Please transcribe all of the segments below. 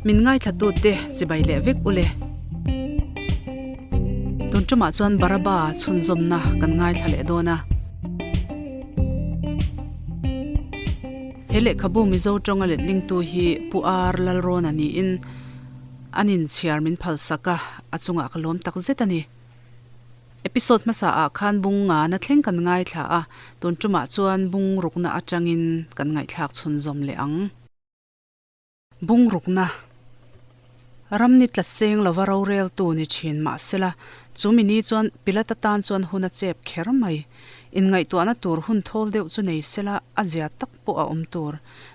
Min ngaithlatute chibai leh vek ule. Tun tumah chuan Baraba chhunzawmna kan ngaithla leh dawn a. He lehkhabu Mizo tawnga letlingtu hi Pu Ar Lalrawna niin an inchhiar min phalsak a, a chungah ka lawm tak zet a ni. Episode hmasa ah khan bung ngana thleng kan ngaithla a, tun tumah chuan bung rukna atangin kan ngaihthlak chhunzawm leh ang. Bung rukna Ram ni tla seng lova roreltu ni thin mahsela, chu mi ni chuan Pilata tan chuan hun a chep kher mai. Inngaihtuahna tur hun thawl deuh chu nei sela a zia tak pawh a awm tur.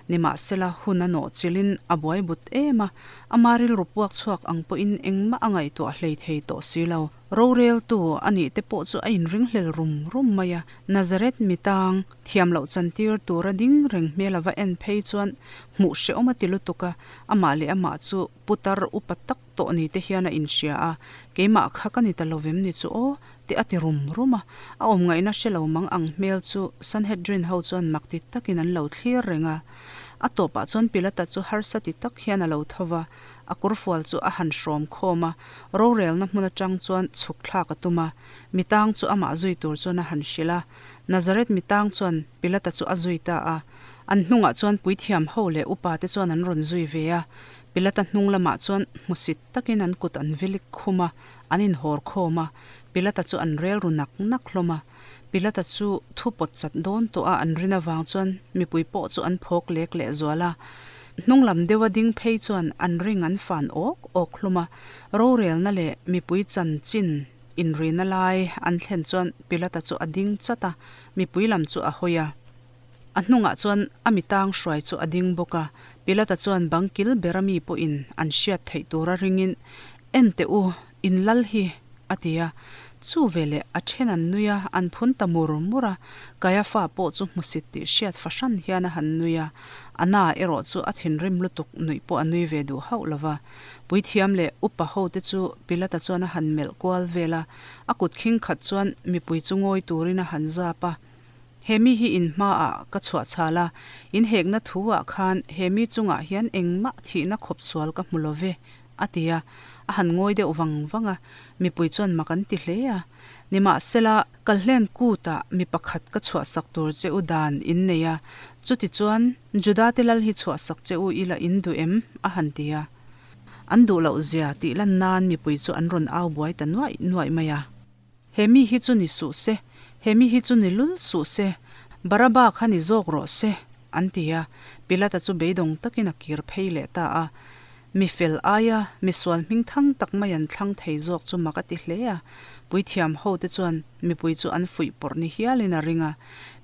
Nimahsela hun a nawh chilhin a buai but em a, ama rilru puak chhuak ang pawhin engmah a ngaihtuah hlei thei tawh si lo. Roreltu a nih te pawh chu a inringhlel rum rum mai a, Nazareth mitang thiam loh chantir tura ding reng hmel a va en phei chuan hmuh hrehawm a ti lutuk a, amah leh amah chu putar upa tak tawh ni te hian a inhria a, keimah kha ka ni ta lovem ni chu aw te a ti rum rum a, a awm ngaihna hre lo mang ang hmel chu Sanhedrin ho chuan mak ti takin an lo thlir reng a. A tawpah chuan Pilata chu harsa ti tak hian a lo tho va, A kawrfual chu a han hrawm khawm a, rorelna hmun atang chuan chhuk thlak a tum a. Mitang chu amah zui tur chuan a han hrilh a. Nazareth mitang chuan Pilata chu a zui ta a. An hnungah chuan puithiam ho leh upa te chuan an rawn zui ve a. Pilata hnung lamah chuan hmusit takin an kut an velik khum a, an inhawr khawm a. Pilata chu an rel ru nak nak hlawm a. Pilata chu thu pawt chat dawn tawh a an rin avang chuan mipui pawh chu an phawk lek leh zual a. Hnung lam deuha ding phei chuan an ring an fan awk awk hlawm a. Rorelna leh mipui chanchin inrina lai an thlen chuan Pilata chu a ding chat a, mipui lam chu a hawi a. A hnungah chuan a mitang hruai chu a ding bawk a. Pilata chuan bang kil bera mi pawhin an hriat theih tura ringin, En teh u, In lal hi, a ti a. Chu veleh a then an nui a, an phun ta mur mur a. Kaiafa pawh chu hmusit tih hriat fahran hian a han nui a. Anna erawh chu a thinrim lutuk nuih pawh a nui ve duh hauh lo va. Puithiam leh upa ho te chu Pilata chuan a han melh kual vel a. A kut khing khat chuan mipui chu ngawi turin a han zap a. He mi hi in hmaah ka chhuah chhal a, in hekna thu ah khan he mi chungah hian engmah thihna khawp sual ka hmu lo ve, A ti a, a han ngawi deuh vang vang a, mipui chuan mak an ti hle a. Nimahsela, Kalhlen kutah mi pakhat ka chhuahsak tur che u dan in nei a, chutichuan Judate lal hi chhuahsak che u ila in duh em? a han ti a. An duh loh zia tih lan nan mipui chu an rawn au buai ta nuaih nuaih mai a. He mi hi chu ni suh se, he mi hi chu ni lul suh se, Baraba kha ni zawk rawh se, an ti a. Pilata chu beidawng takin a kir phei leh ta a. Mi fel aia misual hming thang tak mai an thlang thei zawk chu mak a ti hle a. Puithiam hote chuan mipui chu an fuih pawrh ni hialin a ring a.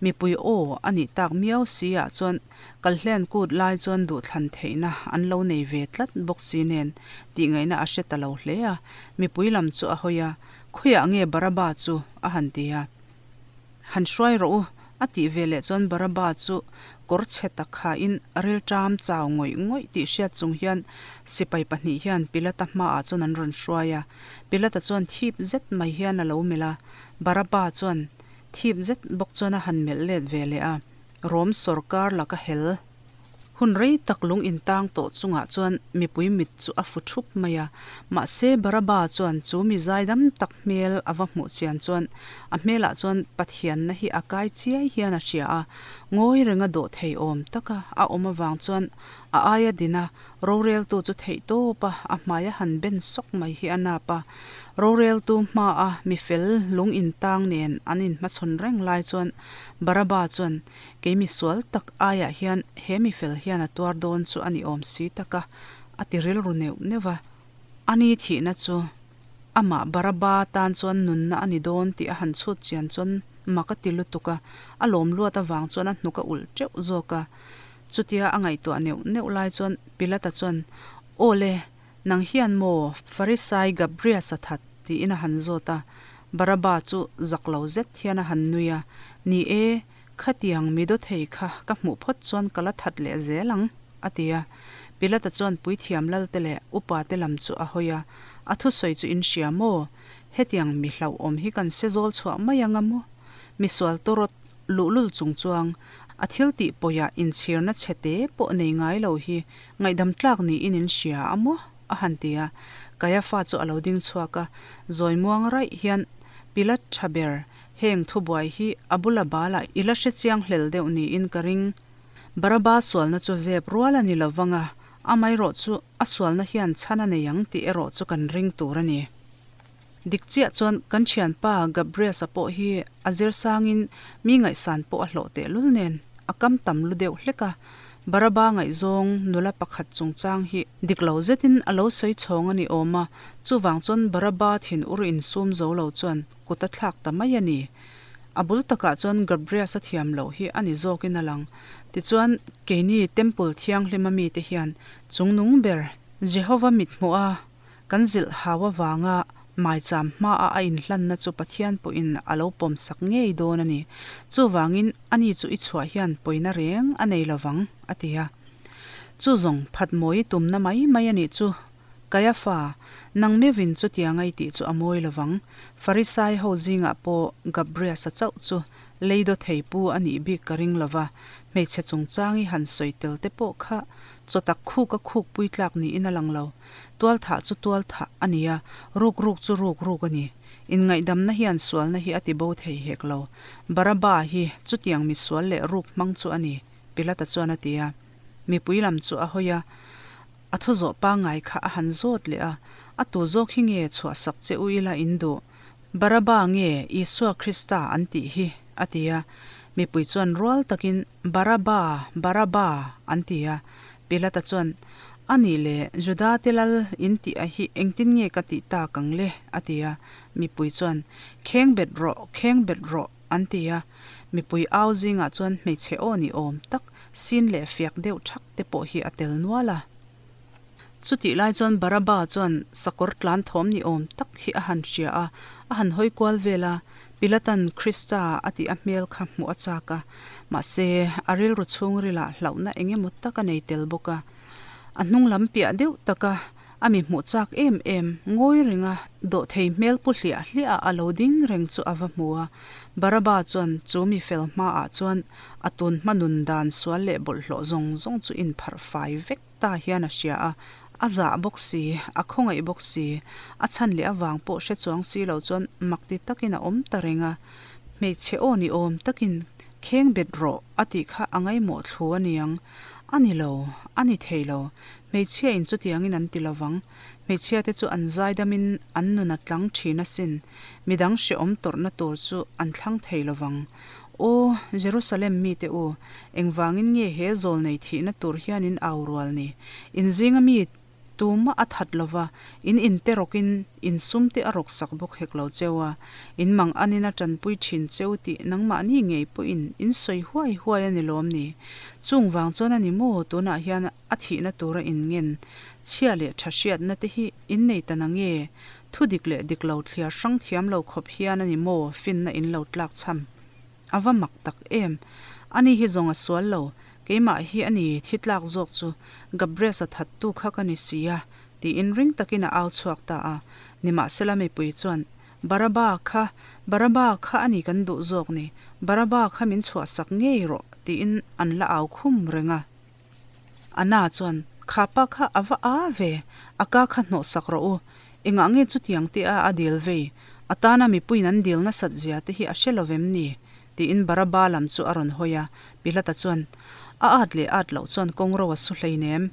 Mipui aw a nih tak miau si ah chuan Kalhlen kut lai chuan duhthlan theihna an lo nei ve tlat bawk si nen tihngaihna a hre ta lo hle a. Mipui lam chu a hawi a, Khawiah nge Baraba chu? a han ti a. Han hruai rawh u, a tih ve leh chuan Baraba chu kawr chhe tak khain rilṭam chau ngawih ngawih tih hriat chung hian sipai pahnih hian Pilata hmaah chuan an rawn hruai a. Pilata chuan thip zet mai hian a lo melh a, Baraba chuan thip zet bawk chuan a han melh let ve leh a, Rom sawrkar laka hel. Hun rei tak lung intang tawh chungah chuan mipui mit chu a fu thup mai a. Mahse, Baraba chuan chu mi zaidam tak hmel a va hmuh chian chuan a hmelah chuan Pathianna hi a kai chiai hian a hria a. Ngawi renga dawh thei awm taka a awm avang chuan a aia dina roreltu chu theih tawp a, a hmai a han ben sawk mai hi a nap a. Roreltu hmaa mi fel lung intang nen an inhmachhawn reng lai chuan Baraba chuan Kei mi sual tak aiah hian he mi fel hian a tuar dawn chu a ni awm si tak a, a ti rilru neuh neuh va. Ani thihna chu amah Baraba tan chuan nunna a ni dawn tih a han chhut chian chuan mak a ti lutuk a, a lawm luat avang chuan a hnuk a ulh teuh zawk a. Chutia a ngaihtuah neuh neuh lai chuan Pilata chuan, Aw le, Nang hian maw Farisai Gabrias a that? tiin a han zawt a. Baraba chu zak lo zet hian a han nui a, Ni e, khatiang mi dawthei kha ka hmuh phawt chuan ka la that leh zel ang, a ti a. Pilata chuan puithiam lalte leh upate lam chu a hawi a, A thusawi chu in hria maw? Hetiang mi hlauhawm hi kan se zawl chhuah mai anga maw? Misual tawrawt luhlul chung chuang. A thil tih pawia inchhirna chhe te pawh nei ngai lo hi ngaihdam tlak niin in hria a maw? a han ti a. Kaiafa chu a lo ding chhuak a, zawi muang raih hian Pilat tha ber, heng thubuai hi a bula balah i la hre chiang hlel deuh niin ka ring. Baraba sualna chu zep rual a ni lo vang a, amaherawh chu a sualna hian chhan a nei ang tih erawh chu kan ring tur a ni. Dik chiah chuan kan thianpa Gabriasa pawh hi a zir sangin mi ngaihsan pawh a hlawh tehlul nen a kam tam lu deuh hlek a, Baraba ngaihzawng nula pakhat chungchang hi dik lo zetin a lo sawi chhawng a ni awm a, chuvang chuan Baraba thinur insum zo lo chuan kut a thlak ta mai a ni. A bul takah chuan Gabriasa thiam loh hi a ni zawkin a lang. Tichuan, keini Temple thianghlima mite hian chungnung ber Jehova mithmuh a Kan zilh hau avanga maicham hmaah a inhlanna chu Pathian pawhin a lo pawmsak ngei dawn a ni. Chuvangin ani chu i chhuah hian pawina reng a nei lovang, a ti a. Chu zawng phat mawi i tumna mai mai a nih chu. Kaiafa, nang meuhin chutianga i tih chu a mawi lovang. Farisai ho zingah pawh Gabriasa chauh chu leido thei pu a nih bik ka ring lova, hmeichhe chungchang i han sawi tel te pawh kha chaw tak khuk a khuk pui tlak niin a lang lo. Tualthah chu tualthah a ni a, ruk ruk chu ruk ruk a ni. Inngaihdamna hian sualna hi a ti bo thei hek lo. Baraba hi chutiang misual leh ruk hmang chu a ni, Pilata chuan a ti a. Mipui lam chu a hawi a, a thu zawh pangngai kha a han zawt leh a, A tu zawk hi nge chhuahsak che u ila in duh? Baraba nge Isua Krista an tih hi? a ti a. Mipui chuan rual takin, Baraba! Baraba! an ti a. Pilata chuan, A nih le, Juda te lal in tih a hi engtin nge ka tih tak ang le? a ti a. Mipui chuan, Kheng bet rawh, kheng bet rawh, an ti a. Mipui au zingah chuan hmeichhe aw ni awm tak, sin leh fiak deuh thak te pawh hi a tel nual a. Chutih lai chuan Baraba chuan sakawr tlan thawm ni awm tak hi a han hria a, a han hawi kual vel a, Pilatan Krista a tih a hmel kha hmuh a chak a, mahse a rilru chhungrilah hlauhna eng emaw tak a nei tel bawk a. A hnung lam piah deuh taka a mi hmuh chak em em ngawi renga dawhthei hmel pu hliah hliah a lo ding reng chu a va hmu a. Baraba chuan chu mi fel hmaah chuan a tun hma nun dan sual leh bawlhhlawh zawng zawng chu inpharh fai vek ta hian a hria a, a zah bawk si, a khawngaih bawk si, a chhan leh avang pawh hre chuang si lo chuan mak ti takin a awm ta reng a, hmeichhe aw ni awm takin kheng bet rawh a tih kha a ngaihmawh thlu a niang. A ni lo, a ni thei lo, hmeichhia in chutiangin an ti lovang, hmeichhia te chu an zaidamin an nun a tlang thin asin, midang hrehawm tawrhna tur chu an thlang thei lovang. Aw, Jerusalem mite u, engvangin nge he zawlnei thihna tur hian in au rual ni? In zinga mi tumah a that lova, in inte rawkin in sumte a rawk sak bawk hek lo cheu a, in mang anin a tanpui thin cheu tih nangmahni ngei pawhin in sawi huai huai a ni lawm ni? Chung vang chuan a ni maw tunah hian a thihna tura in ngen chhia leh tha hriatna te hi in nei ta nange? Thu dik leh dik lo thliar hrang thiam lo khawp hian a ni maw finna in lo tlak chham? A va mak tak em! Ani hi zawng a sual lo, keimah hi a ni thi tlak zawk chu Gabriasa thattu kha ka ni si a, tiin ring takin a au chhuak ta a. Nimahsela mipui chuan, Baraba kha, Baraba kha a ni kan duh zawk ni, Baraba kha min chhuahsak ngei rawh, tiin an la au khum reng a. Anna chuan, Kha pa kha a va a ve, a ka kha hnawhsak rawh u. Engah nge chutiang te a a dil vei? A tana mipuiin an dil nasat zia te hi a hre lo vem ni? tiin Baraba lam chu a rawn hawi a. Pilata chuan, A at leh at loh chuan kawngro a su hleinem.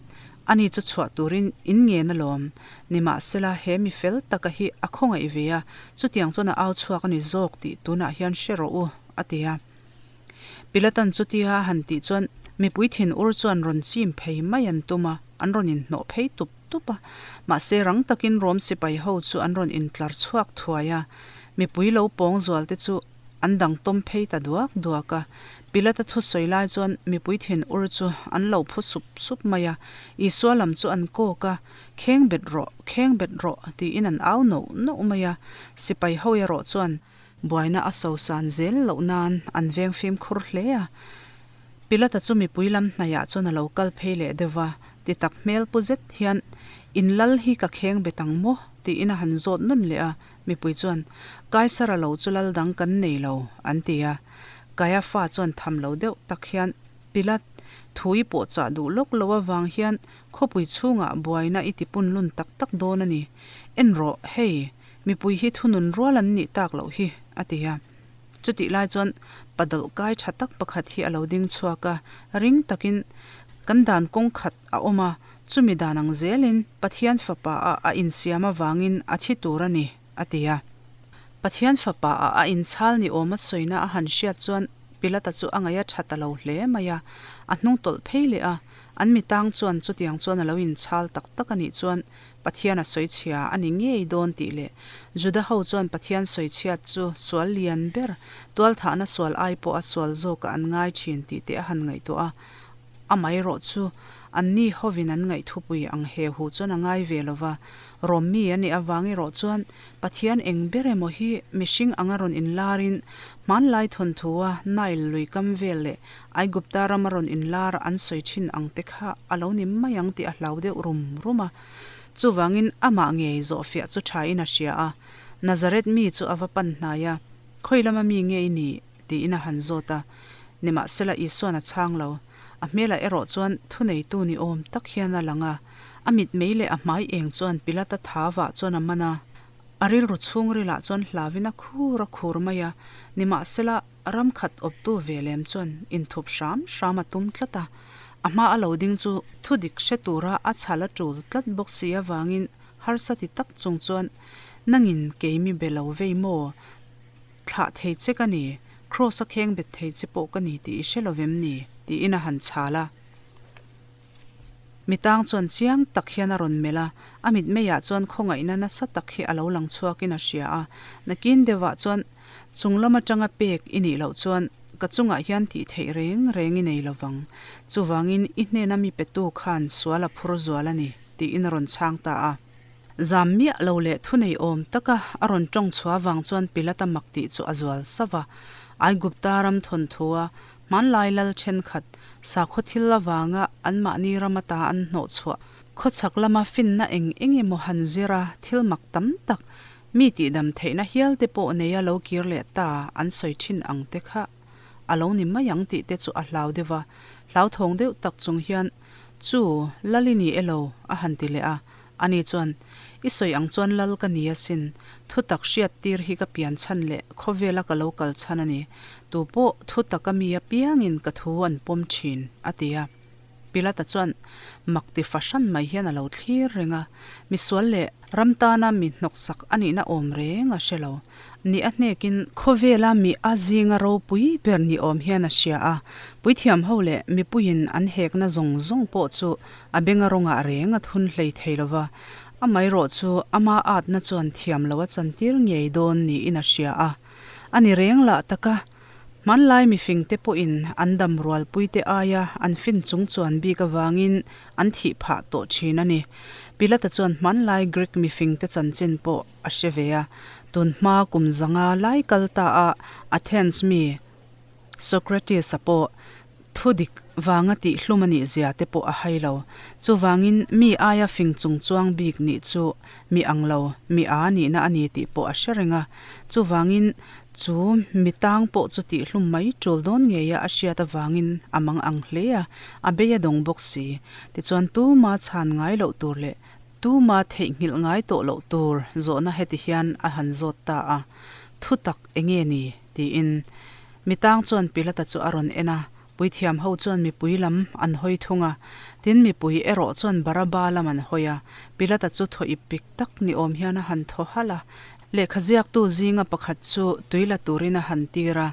Ani chu chhuah turin in ngen alawm. Nimahsela, he mi fel taka hi a khawngaih ve a, chutiang chuan a au chhuak a ni zawk tih tunah hian hre rawh u, a ti a. Pilatan chutia a han tih chuan mipui thin ur chuan rawn chim phei mai an tum a, an rawn inhnawh phei tup tup a. Mahse rang takin Rom sipai ho chu an rawn intlar chhuak thuai a, mipui lo pawng zual te chu an dang tawm phei ta duak duak a. Pilata thusawi lai chuan mipui thin ur chu an lo phu sup sup mai a, Isua lam chu an kawk a, Kheng bet rawh, kheng bet rawh, tiin an au noh noh mai a. Sipai ho erawh chuan Buaina a sosan zel loh nan an veng fimkhur hle a. Pilata chu mipui lam hnaihah chuan a lo kal phei leh deuh va, ti tak hmel pu zet hian, In lal hi ka kheng bet ang maw? tiin a han zawt nawn leh a. Mipui chuan, Kaisara lo chu lal dang kan nei lo, an ti a. Kaiafa chuan tham lo deuh tak hian Pilat thu i pawhchah duh lawk lo avang hian khawpui chhungah buaina i tipun lun tak tak dawn a ni. En rawh, hei, mipui hi thunun rual an nih tak loh hi, a ti a. Chutih lai chuan padawlh kai tha tak pakhat hi a lo ding chhuak a, ring takin kan dan kawng khat a awm a, chumi dan ang zelin Pathian fapa ah a insiam avangin a thi tur a ni, a ti a. Pathian fapa ah a inchhal ni awm a sawina a han hriat chuan Pilata chu a ngaih a tha ta lo hle mai a, a hnung tawlh phei leh a, an mitang chuan chutiang chuan a lo inchhal tak tak a nih chuan Pathian a sawi chhia a ni ngei dawn tih leh Juda ho chuan Pathian sawi chhiat chu sual lian ber, tualthahna sual ai pawh a sual zawkah an ngai thin tih te a han ngaihtuah a. Amaherawh chu anni hovin an ngaihthupui ang he hu chuan a ngai ve lo va, Rom mi a nih avang erawh chuan Pathian eng ber emaw hi mihring anga rawn inlarin hmanlai thawnthua Nile lui kam vel leh Aigupta rama rawn inlar an sawi thin ang te kha a lo ni mai ang tih a hlau deuh rum rum a. Chuvangin amah ngei zawhfiah chu thain a hria a, Nazareth mi chu a va pan hnai a, Khawi lama mi nge i nih? tiin a han zawt a. Nimahsela Isuan a chhang lo. A hmelah erawh chuan thuneitu ni awm tak hian a lang a. A mitmei leh a hmai eng chuan Pilata thavah chuan a man a. A rilru chhungrilah chuan hlauin a khur a khur mai a. Nimahsela Ram khat awptu ve lem chuan inthup hram hram a tum tlat a, a hma a lo ding chu thu dik hre tura a chhal a tul tlat bawk si avangin harsa ti tak chung chuan, Nangin kei mi be lo vei maw? Thlah thei che ka ni, Kraws a kheng bet thei che pawh ka ni tih i hre lo vem ni? tiin a han chhal a. Mitang chuan chiang tak hian a rawn melh a, a mitmeiah chuan khawngaihna nasa tak hi a lo lang chhuakin a hria a. Nakin deuhah chuan chung lam atanga pek i nih loh chuan ka chungah hian tih theih reng reng i nei lovang. Chuvangin i hnena mi petu khan sual a phur zual a ni, tiin a rawn chhang ta a. Zam miah lo leh thunei awm taka a rawn tawng chhuah avang chuan Pilata mak tih chu a zual sauh a. Aigupta ram thawnthua Hmanlai lal thenkhat sakhaw thil avanga anmahni ram ata an hnawh chhuah khawchhak lama finna eng eng emaw han zir a, thil mak tam tak, mi tihdam theihna hial te pawh neia lo kir leh ta an sawi thin ang te kha a lo ni mai ang tih te chu a hlau deuh a, hlauthawng deuh tak chung hian, Chu, lal i ni elo? a han ti leh a. Ani chuan, I sawi ang chuan lal ka ni asin, thutak hriat tir hi ka pian chhan leh khawvela ka lo kal chhan a ni. Tu pawh thutak a mi apiangin ka thu an pawm thin, a ti a. Pilata chuan mak ti fahran mai hian a lo thlir reng a, misual leh ram tana mi hnawksak a nihna awm reng a hre lo. Ni a hnekin khawvela mi a zinga ropui ber ni awm hian a hria a, puithiam ho leh mipuiin an hekna zawng zawng pawh chu A benga rawngah reng a thun hlei thei lo va, amaherawh chu ama atna chuan thiam lo a chantir ngei dawn niin a hria a. A ni reng lah tak a, hmanlai mifingte pawhin an dam rualpuite aia an fin chung chuan bik avangin an thih phah tawh thin a ni. Pilata chuan hmanlai Greek mifingte chanchin pawh a hre ve a, tun hma kum zanga lai kal ta a Athens mi, Socrates-a pawh thu dik vanga tihhlum a nih zia te pawh a hai lo. Chuvangin mi aia fing chung chuang bik nih chu mi ang lo, mi a nihna a ni tih pawh a hre reng a. Chuvangin chu mi tang pawh chu tihhlum mai tul dawn ngeia a hriat avangin a mang ang hle a, a bei a dawng bawk si. Tichuan tuma chhan ngai loh tur leh tuma theihnghilh ngai tawh loh tur zawhna heti hian a han zawt ta a, Thutak enge ni? Tiin mitang chuan Pilata chu a rawn en a, puithiam ho chuan mipui lam an hawi thung a, tin mipui erawh chuan Baraba lam an hawi a. Pilata chu thaw ip pik tak ni awm hian a han thaw halh a, lehkha ziaktu zinga pakhat chu tui la turin a han tir a,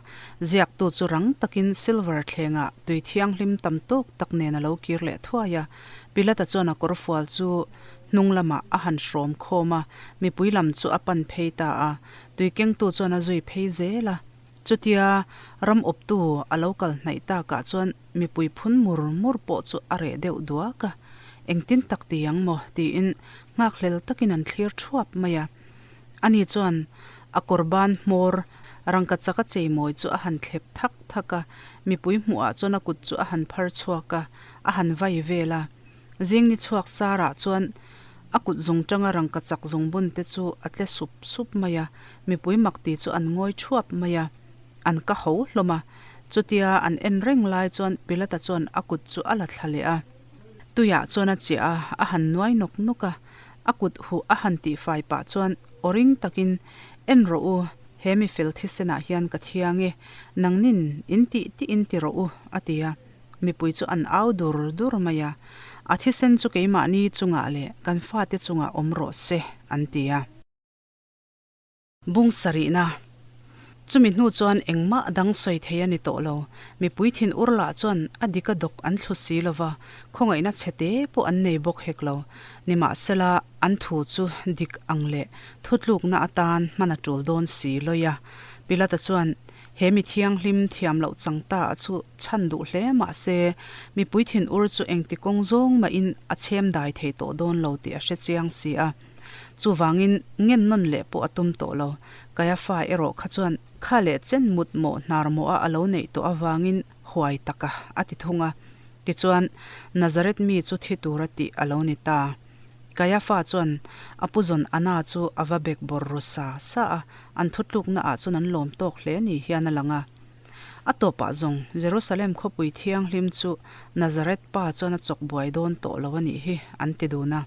ziaktu chu rang takin silver thlengah tui thianghlim tam tawk tak nen a lo kir leh thuai a. Pilata chuan a kawrfual chu hnung lamah a han hrawm khawm a, mipui lam chu a pan phei ta a. Tui kengtu chuan a zui phei zel a, chutia ram awptu a lo kal hnaih takah chuan mipui phun mur mur pawh chu a reh deuh duak a, engtin tak ti ang maw tiin nghakhlel takin an thlir thuap mai a. Ani chuan a kawr ban hmawr rangka chaka cheimawi chu a han thlep thak thak a, mipui hmuhah chuan a kut chu a han phar chhuak a, a han vai vel a. Zing ni chhuak sarah chuan a kut zung tanga rangka chak zung bun te chu a tle sup sup mai a, mipui mak ti chu an ngawi thuap mai a, an ka ho hlawm a. Chutia an en reng lai chuan Pilata chuan a kut chu a la thla leh a. Tuiah chuan a chiah a, a han nuai nawk nawk a. A kut huh a han tihfai pah chuan aw ring takin, En rawh u, he mi fel thisenah hian ka thiang e, nangnin in tih tih in ti rawh u, a ti a. Mipui chu an au dur dur mai a, A thisen chu keimahni chungah leh kan fate chungah awm rawh se, an ti a. Bung sarihna. Chumi hnu chuan engmah dang sawi thei a ni tawh lo. Mipui thin ur lah chuan a dik a dawk an thlu si lo va, khawngaihna chhe te pawh an nei bawk hek lo. Nimahsela, an thu chu dik ang leh thutlukna atan hman a tul dawn si lawi a. Pilata chuan he mi thianghlim thiam loh chang ta a chu chhan duh hle mah se, mipui thin ur chu engti kawng zawng mahin a chhem dai thei tawh dawn lo tih a hre chiang si a. Chuvangin ngen nawn leh pawh a tum tawh lo. Kaiafa erawh kha chuan kha leh chen mut mawh hnar mawh a a lo neih tawh avangin huai taka a ti thung a. Tichuan, Nazareth mi chu thi tura tih a lo ni ta. Kaiafa chuan a pu zawn Anna chu a va bek bawr ru sa sa a, an thutlukna ah chuan an lawm tawk hle ni hian a lang a. A tawpah zawng Jerusalem khawpui thianghlim chu Nazareth pa chuan a chawk buai dawn tawh lo a nih hi an ti dun a.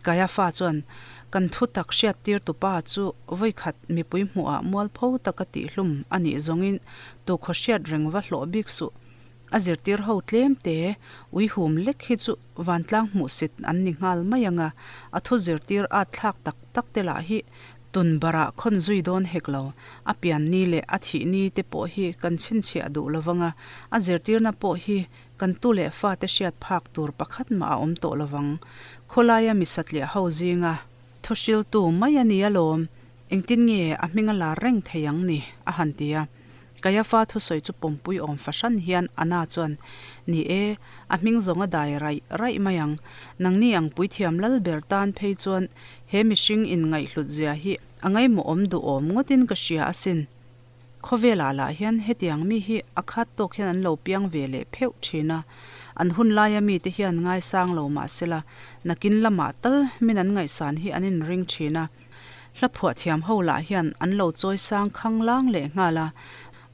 Kaiafa chuan, Kan thu tak hriattir tupa chu vawikhat mipui hmuhah mualpho taka tihhlum a nih zawngin tukhaw hriat reng va hlawh bik suh. A zirtir ho tlem te, uihum lek hi chu vantlang hmuhsit an ni nghal mai ang a, a thu zirtir at thlak tak tak te lah hi tun barah khawn zui dawn hek lo. A pian ni leh a thih ni te pawh hi kan chhinchhiah duh lo vang a, a zirtirna pawh hi Kan tu leh fate hriat phak tur pakhat mah a awm tawh lovang. Khawlaia mi satliah ho zinga thu hriltu mai a ni alawm, engtin nge a hming a lar reng thei ang ni? a han ti a. Kaiafa thusawi chu pawmpui awm fahran hian Anna chuan, Ni e, a hming zawng a dai raih raih mai ang. Nangni ang puithiam lal ber tan phei chuan he mihring inngaihhlut zia hi a ngaihmawhawm duhawm ngawtin ka hria asin. Khawvelah lah hian hetiang mi hi a khat tawk hian an lo piang ve leh pheuh thin a, an hun laia mite hian ngaisang lo mah sela, nakin lamah tal min an ngaihsan hi an inring thin a. Hla phuah thiam ho lah hian an lo chawi sang khang lang leh nghal a,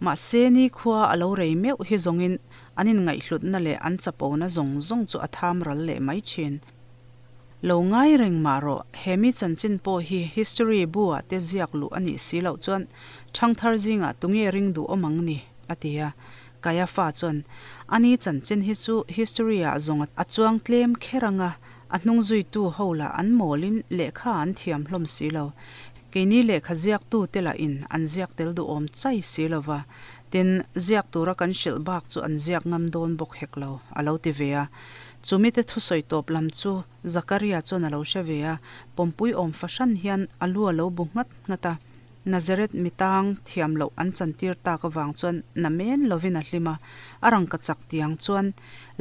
mahse nikhua a lo rei meuh hi zawngin an inngaihhlutna leh an chapona zawng zawng chu a tham ral leh mai thin. Lo ngai reng mah rawh, he mi chanchin pawh hi history bu ah te ziak luh a nih si loh chuan ṭhangthar zingah tunge ring duh awm ang ni? a ti a. Kaiafa chuan, Ani chanchin hi chu history ah zawng a chuang tlem kher ang a, a hnung zuitu ho lah an mawlin lehkha an thiam hlawm si lo. Keini lehkha ziaktu te lah in an ziak tel duhawm chai si lo va, tin, ziak tura kan hrilh bak chu an ziak ngam dawn bawk hek lo, a lo ti ve a. Chumite thusawi tawp lam chu Zakaria chuan a lo hre ve a, pawmpui awm fahran hian a lu a lo bu nghat nghat a. Nazareth mi tang thiam loh an chantir tak avang chuan na men lovin a hlim a, a rangka chak tiang chuan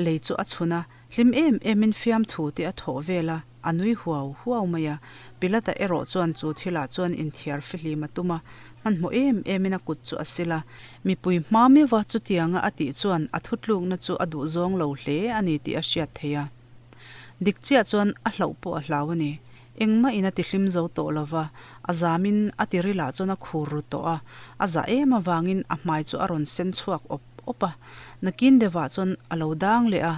lei chu a chhun a, hlim em emin fiamthu te a thawh vel a, a nui huau huau mai a. Pilata erawh chuan chu thilah chuan inthiar fihlim a tum a, hmanhmawh em emin a kut chu a sil a, Mipui hma meuha chutianga a tih chuan a thutlukna chu a duhzawng lo hle a ni tih a hriat theih a. Dik chiah chuan a hlauh pawh a hlau a ni. Engmah in a tihlim zo tawh lo va, a zamin a tirilah chuan a khur ru tawh a, a zah em avangin a hmai chu a rawn sen chhuak awp awp a. Nakin deuhah chuan a lo dang leh a,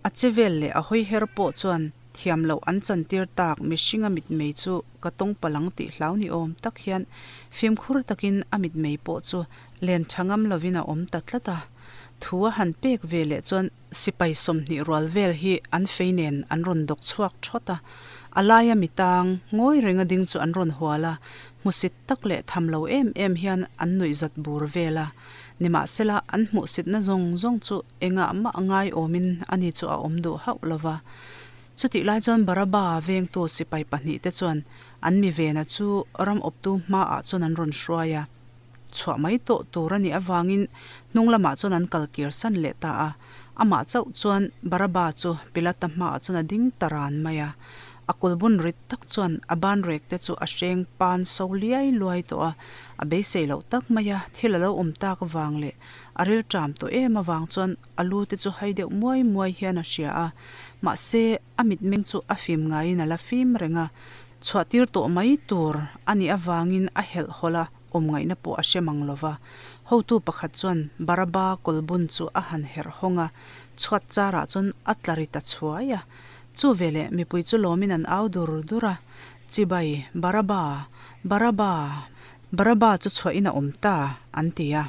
a che vel leh a hawi her pawh chuan thiam loh an chantir tak mihringa mitmei chu ka tawng palang tih hlau ni awm tak hian fimkhur takin a mitmei pawh chu len tha ngam lovin a awm ta tlat a. Thu a han pek ve leh chuan sipai 20 rual vel hi an fei nen an rawn dawk chhuak thawt a, a laia mi tang ngawi renga ding chu an rawn hual a, hmusit tak leh tham lo em em hian an nuihzat bur vel a. Nimahsela an hmuhsitna zawng zawng chu engah mah ngai awmin ani chu a awm duh hauh lova. Chutih lai chuan Baraba vengtu sipai pahnihte chuan an mi vena chu ram awptu hmaah chuan an rawn hruai a, chhuah mai tawh tur a nih avangin hnung lamah chuan an kal kir san leh ta a. Amah chauh chuan Baraba chu Pilata hmaah chuan a ding ta ran mai a. A kulbun rit tak chuan a banrek te chu a hreng pan so liai luai tawh a, a beisei loh tak mai a, thil a lo awm tak avang leh a rilṭam tawh em avang chuan A lu te chu hai deuh muai muai hian a hria a, mahse a mitmeng chu a fim ngaiin a la fim reng a, chhuahtir tawh mai tur a nih avangin a helh hawlh a, awm ngaihna pawh a hre mang lo va. Hotu pakhat chuan Baraba kawlbun chu a han herh hawng a, chhuat charah chuan a tla ri ta chhuai a. Chu veleh mipui chu lawmin an au dur dur a, Chibai, Baraba! Baraba! Baraba chu chhuahin a awm ta, an ti a.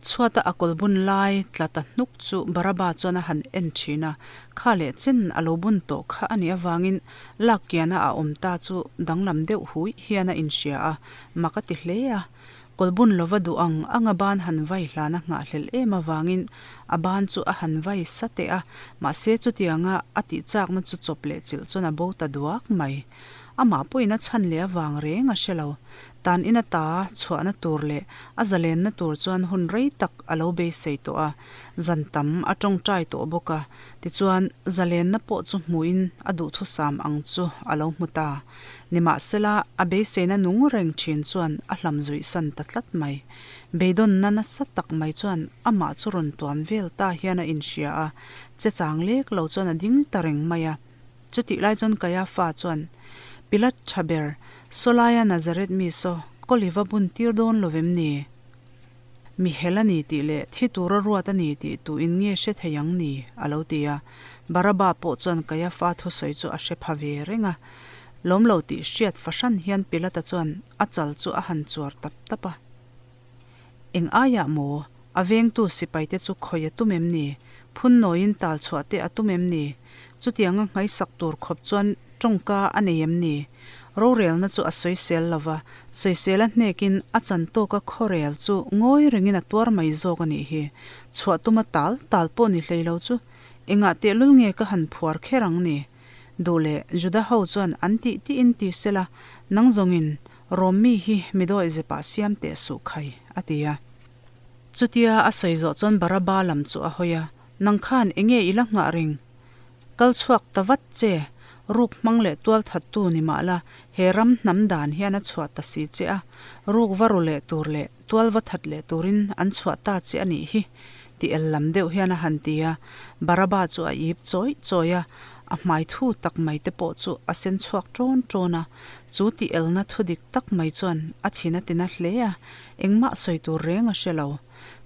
Chhuata a kawlbun lai tla ta hnuk chu Baraba chuan a han en thin a, kha leh chen a lo bun tawh kha a nih avangin lak kiana a awm ta chu danglam deuh huih hian a inhria a, mak a ti hle a. Kawlbun lova duh ang anga ban han vai hlana nghahhlelh em avangin a ban chu a han vai sa teh a, mahse chutianga a tihchakna chu chawp leh chilh chuan a bo ta duak mai. Amah pawhin a chhan leh avang reng a hre lo. Tan ina ta chhuahna tur leh a zalenna tur chuan hun rei tak a lo beisei tawh a, zan tam a tawngtai tawh bawk a, tichuan zalenna pawh chu hmuhin a duhthusam ang chu a lo hmu ta. Nimahsela, a beiseina nung reng thin chuan a hlam zuihsan ta tlat mai. Beidawnna nasa tak mai chuan amah chu rawn tuam vel ta hian a inhria a, che chang lek lo chuan a ding ta reng mai a. Chutih lai chuan Kaiafa chuan, Pilat tha ber, Sawlaia Nazareth mi saw, kawl i va bun tir dawn lo vem ni? Mi hel a ni tih leh thi tura ruat a ni tih tu in nge hre thei ang ni? a lo ti a. Baraba pawh chuan Kaiafa thusawi chu a hre pha ve reng a. Lawm lo tih hriat fahran hian Pilata chuan a chal chu a han chuar tap tap a. Eng aiah maw? A vengtu sipaite chu khawi a tum em ni? Phun nawiin tal chhuah te a tum em ni? Chutianga nghaisak tur khawp chuan tawngka a nei em ni? Rorelna chu a sawisel lo va, sawisel a hnekin a chan tawka khawrel chu ngawi rengin a tuar mai zawk a nih hi. Chhuah tuma tal tal pawh ni hlei lo chu engah tehlul nge ka han phuar kher ang ni? Duh leh Juda ho chuan an tih tihin ti sela, nang zawngin Rom mi hi mi dawi zepah siam teh suh khai, a ti a. Chutia a sawi zawh chuan Baraba lam chu a hawi a, Nang khan enge i la nghah reng? Kal chhuak ta vat che, ruk hmang leh tual thattu ni mah la, he ram hnam dan hian a chhuah ta si che a, ruk va ru leh tur leh tual va that leh turin an chhuah ta che a nih hi, ti el lam deuh hian a han ti a. Baraba chu a ip chawih chawih a, a hmai thu tak mai te pawh chu a sen chhuak ṭawn ṭawn a. Chu tih elna thu dik tak mai chuan a thin a tina hle a, engmah sawi tur reng a hre lo.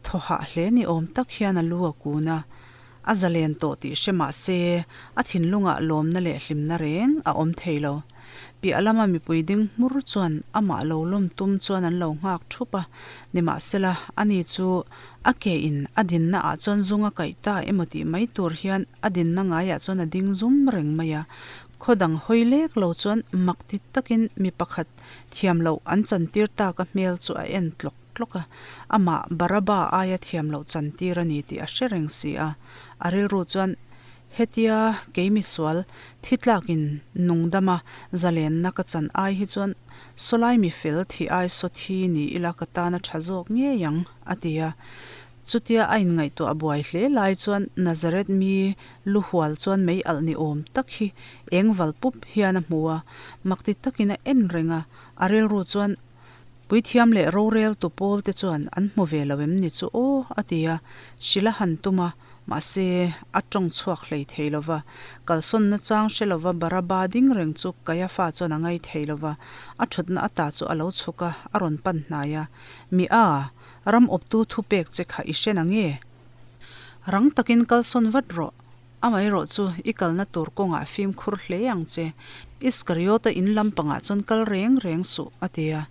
Thaw hah hle ni awm tak hian a lu a kun a, a zalen tawh tih hre mah se a thinlungah lawmna leh hlimna reng a awm thei lo. Piah lama mipui ding hmur chuan amah lo lawm tum chuan an lo nghak thup a, nimahsela ani chu a ke in a dinna ah chuan zung a kaih ta emaw tih mai tur hian a dinna ngaiah chuan a ding zum reng mai a, Khaw dang hawi lek lo chuan mak ti takin mi pakhat thiam loh an chantir tak a hmel chu a en tlawk tlawk a, amah Baraba aia thiam loh chantir a ni tih a hre reng si a. A rilru chuan, Hetia kei misual thi tlakin nungdama zalenna ka chan ai hi chuan sawlai mi fel thi ai saw thi ni ila ka tan a tha zawk ngei ang, a ti a. Chutia a inngaihtuah buai hle lai chuan Nazareth mi lu hual chuan mei alh ni awm tak hi eng val pup hian a hmu a, makti takin a en reng a, a rilru chuan Puithiam leh roreltu pawl te chuan an hmu ve lo em ni chu aw a ti a, hrilh a han tum a, mahse a tawng chhuak hlei thei lo va, kalsawnna chang hre lova Baraba ding reng chu Kaiafa chuan a ngai thei lo va, a thutna ata chu a lo chhuk a, a rawn pan hnai a, Mi a, Ram awptu thupek che kha i hre na nge? Rang takin kalsawn vat rawh. Amaherawh chu i kalna tur kawngah fimkhur hle ang che. Iskariota in lampangah chuan kal reng reng suh, a ti a.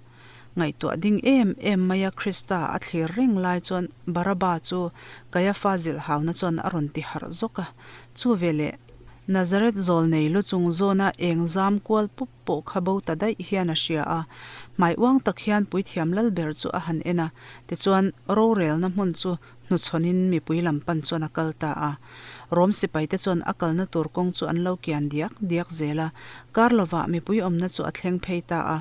Ngaihtuah ding em em maia Krista a thlir reng lai chuan Baraba chu Kaiafa zilhhauna chuan a rawn ti harh zawk a. Chu veleh Nazareth zawlnei lu chung zawna eng zam kual pup pawh kha bo ta daih hian a hria a, hmai uang tak hian puithiam lal ber chu a han en a, tichuan rorelna hmun chu hnuchhawnin mipui lam pan chuan a kal ta a. Rom sipaite chuan a kalna tur kawng chu an lo kian diak diak zel a, kar lovah mipui awmna chu a thleng phei ta a,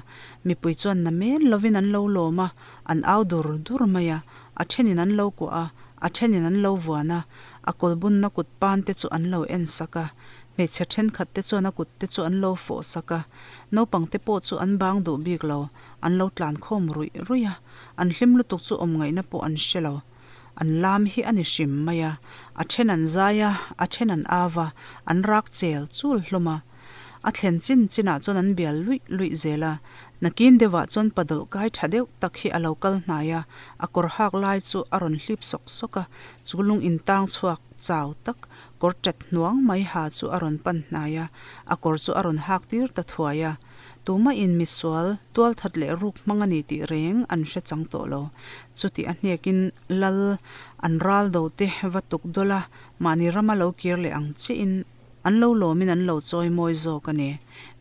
mipui chuan na men lovin an lo lawm a, an au dur dur mai a, a thenin an lo kuah a, a thenin an lo vuan a, a kawlbunna kut pan te chu an lo en sak a, Hmeichhe thenkhat te chuan a kut te chu an lo fawh sak a, naupang te pawh chu an bang duh bik lo, an lo tlan khawm ruih ruih a, an hlim lutuk chu awm ngaihna pawh an hre lo. An lam hi a ni hrim mai a, a then an zai a, a then an au a, an rak chel chul hlawm a. A thlen chin chinah chuan an bial luih luih zel a. Nakin deuhah chuan pa dawlh kai tha deuh tak hi a lo kal hnai a, a kawr hak lai chu a rawn hlip sawk sawk a, chu lung intang chhuak chau tak kawr tat hnuang mai ha chu a rawn pan hnai a, a kawr chu a rawn hak tir ta thuai a. Tumahin misual, tualthat leh ruk hmang a ni tih reng an hre chang tawh lo. Chuti a hnekin lal an ral do te va tuk dawlh a, mahni rama lo kir leh ang chiahin an lo lawmin an lo chawi mawi zawk a ni.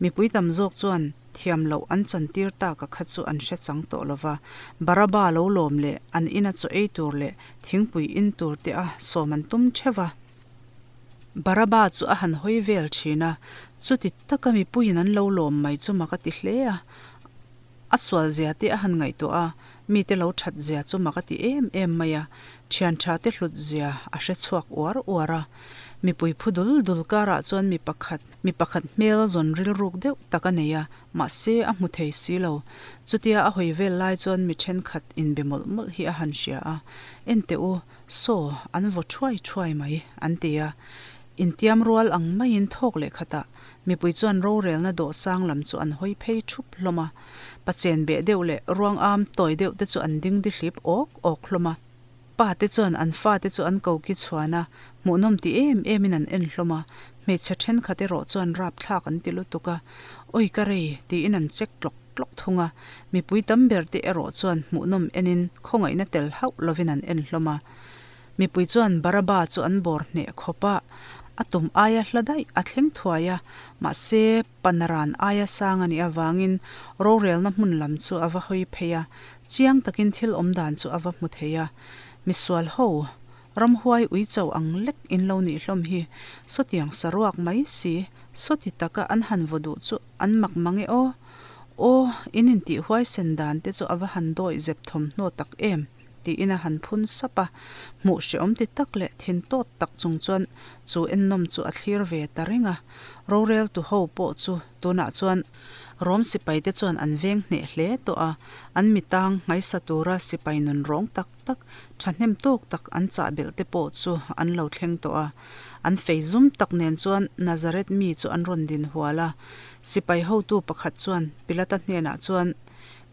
Mipui tam zawk chuan thiam loh an chantir taka kha chu an hre chang tawh lo va, Baraba lo lawm leh an ina chaw ei tur leh thingpui in tur te a sawm an tum theuh va. Baraba chu a han hawi vel thin a, chuti taka mipuiin an lo lawm mai chu mak a ti hle a. A sual zia te a han ngaihtuah a, mite lo that zia chu mak a ti em em mai a, thian tha te hlut zia a hre chhuak uar uar a. Mipui phu dul dul karah chuan mi pakhat mi pakhat hmel zawn rilruk deuh tak a nei a, mahse a hmu thei si lo. Chutia a hawi vel lai chuan mi thenkhat inbe mawlh mawlh hi a han hria a, Enteh u, Saw, an vaw thuai thuai mai, an ti a. Intiam rual ang maiin thawk leh khatah mipui chuan rorelna dawhsang lam chu an hawi phei thup hlawm a. Pachen beh deuh leh ruang am tawi deuh te chu an ding dihlip awk awk hlawm a. Pa te chuan an fate chu an koki chhuan a, hmuhnawm ti em emin an en hlawm a. Hmeichhe thenkhat erawh chuan rapthlak an ti lutuk a, Awi ka rei, tiin an check tlawk tlawk thung a, mipui tam ber te erawh chuan hmuhnawm enin khawngaihna tel hauh lovin an en hlawm a. Mipui chuan Baraba chu an bawr hneh khawp a, a tum aia hla daih a thleng thuai a, mahse Panaran aia sang a nih avangin rorelna hmun lam chu a va hawi phei a, chiang takin thil awm dan chu a va hmu thei a. Misual ho, ramhuai uicho ang lek in lo nih hlawm hi, sawtiang saruak mai si, sawti taka an han vaw duh chu An mak mang e aw. Aw, in intih huaisen dan te chu a va han dawih zep thawmhnaw tak em? tiin a han phun sap a. Hmuh hrehawm ti tak leh thin tawt tak chung chuan chu ennawm chu a thlir ve ta reng a. Roreltu ho pawh chu tunah chuan Rom sipai te chuan an veng hneh hle tawh a, an mitang nghaisa tura sipai nun rawng tak tak, thahnem tawk tak an chah belh te pawh chu an lo thleng tawh a. An fei zum tak nen chuan Nazareth mi chu an rawn din hual a. Sipai hotu pakhat chuan Pilata hnenah chuan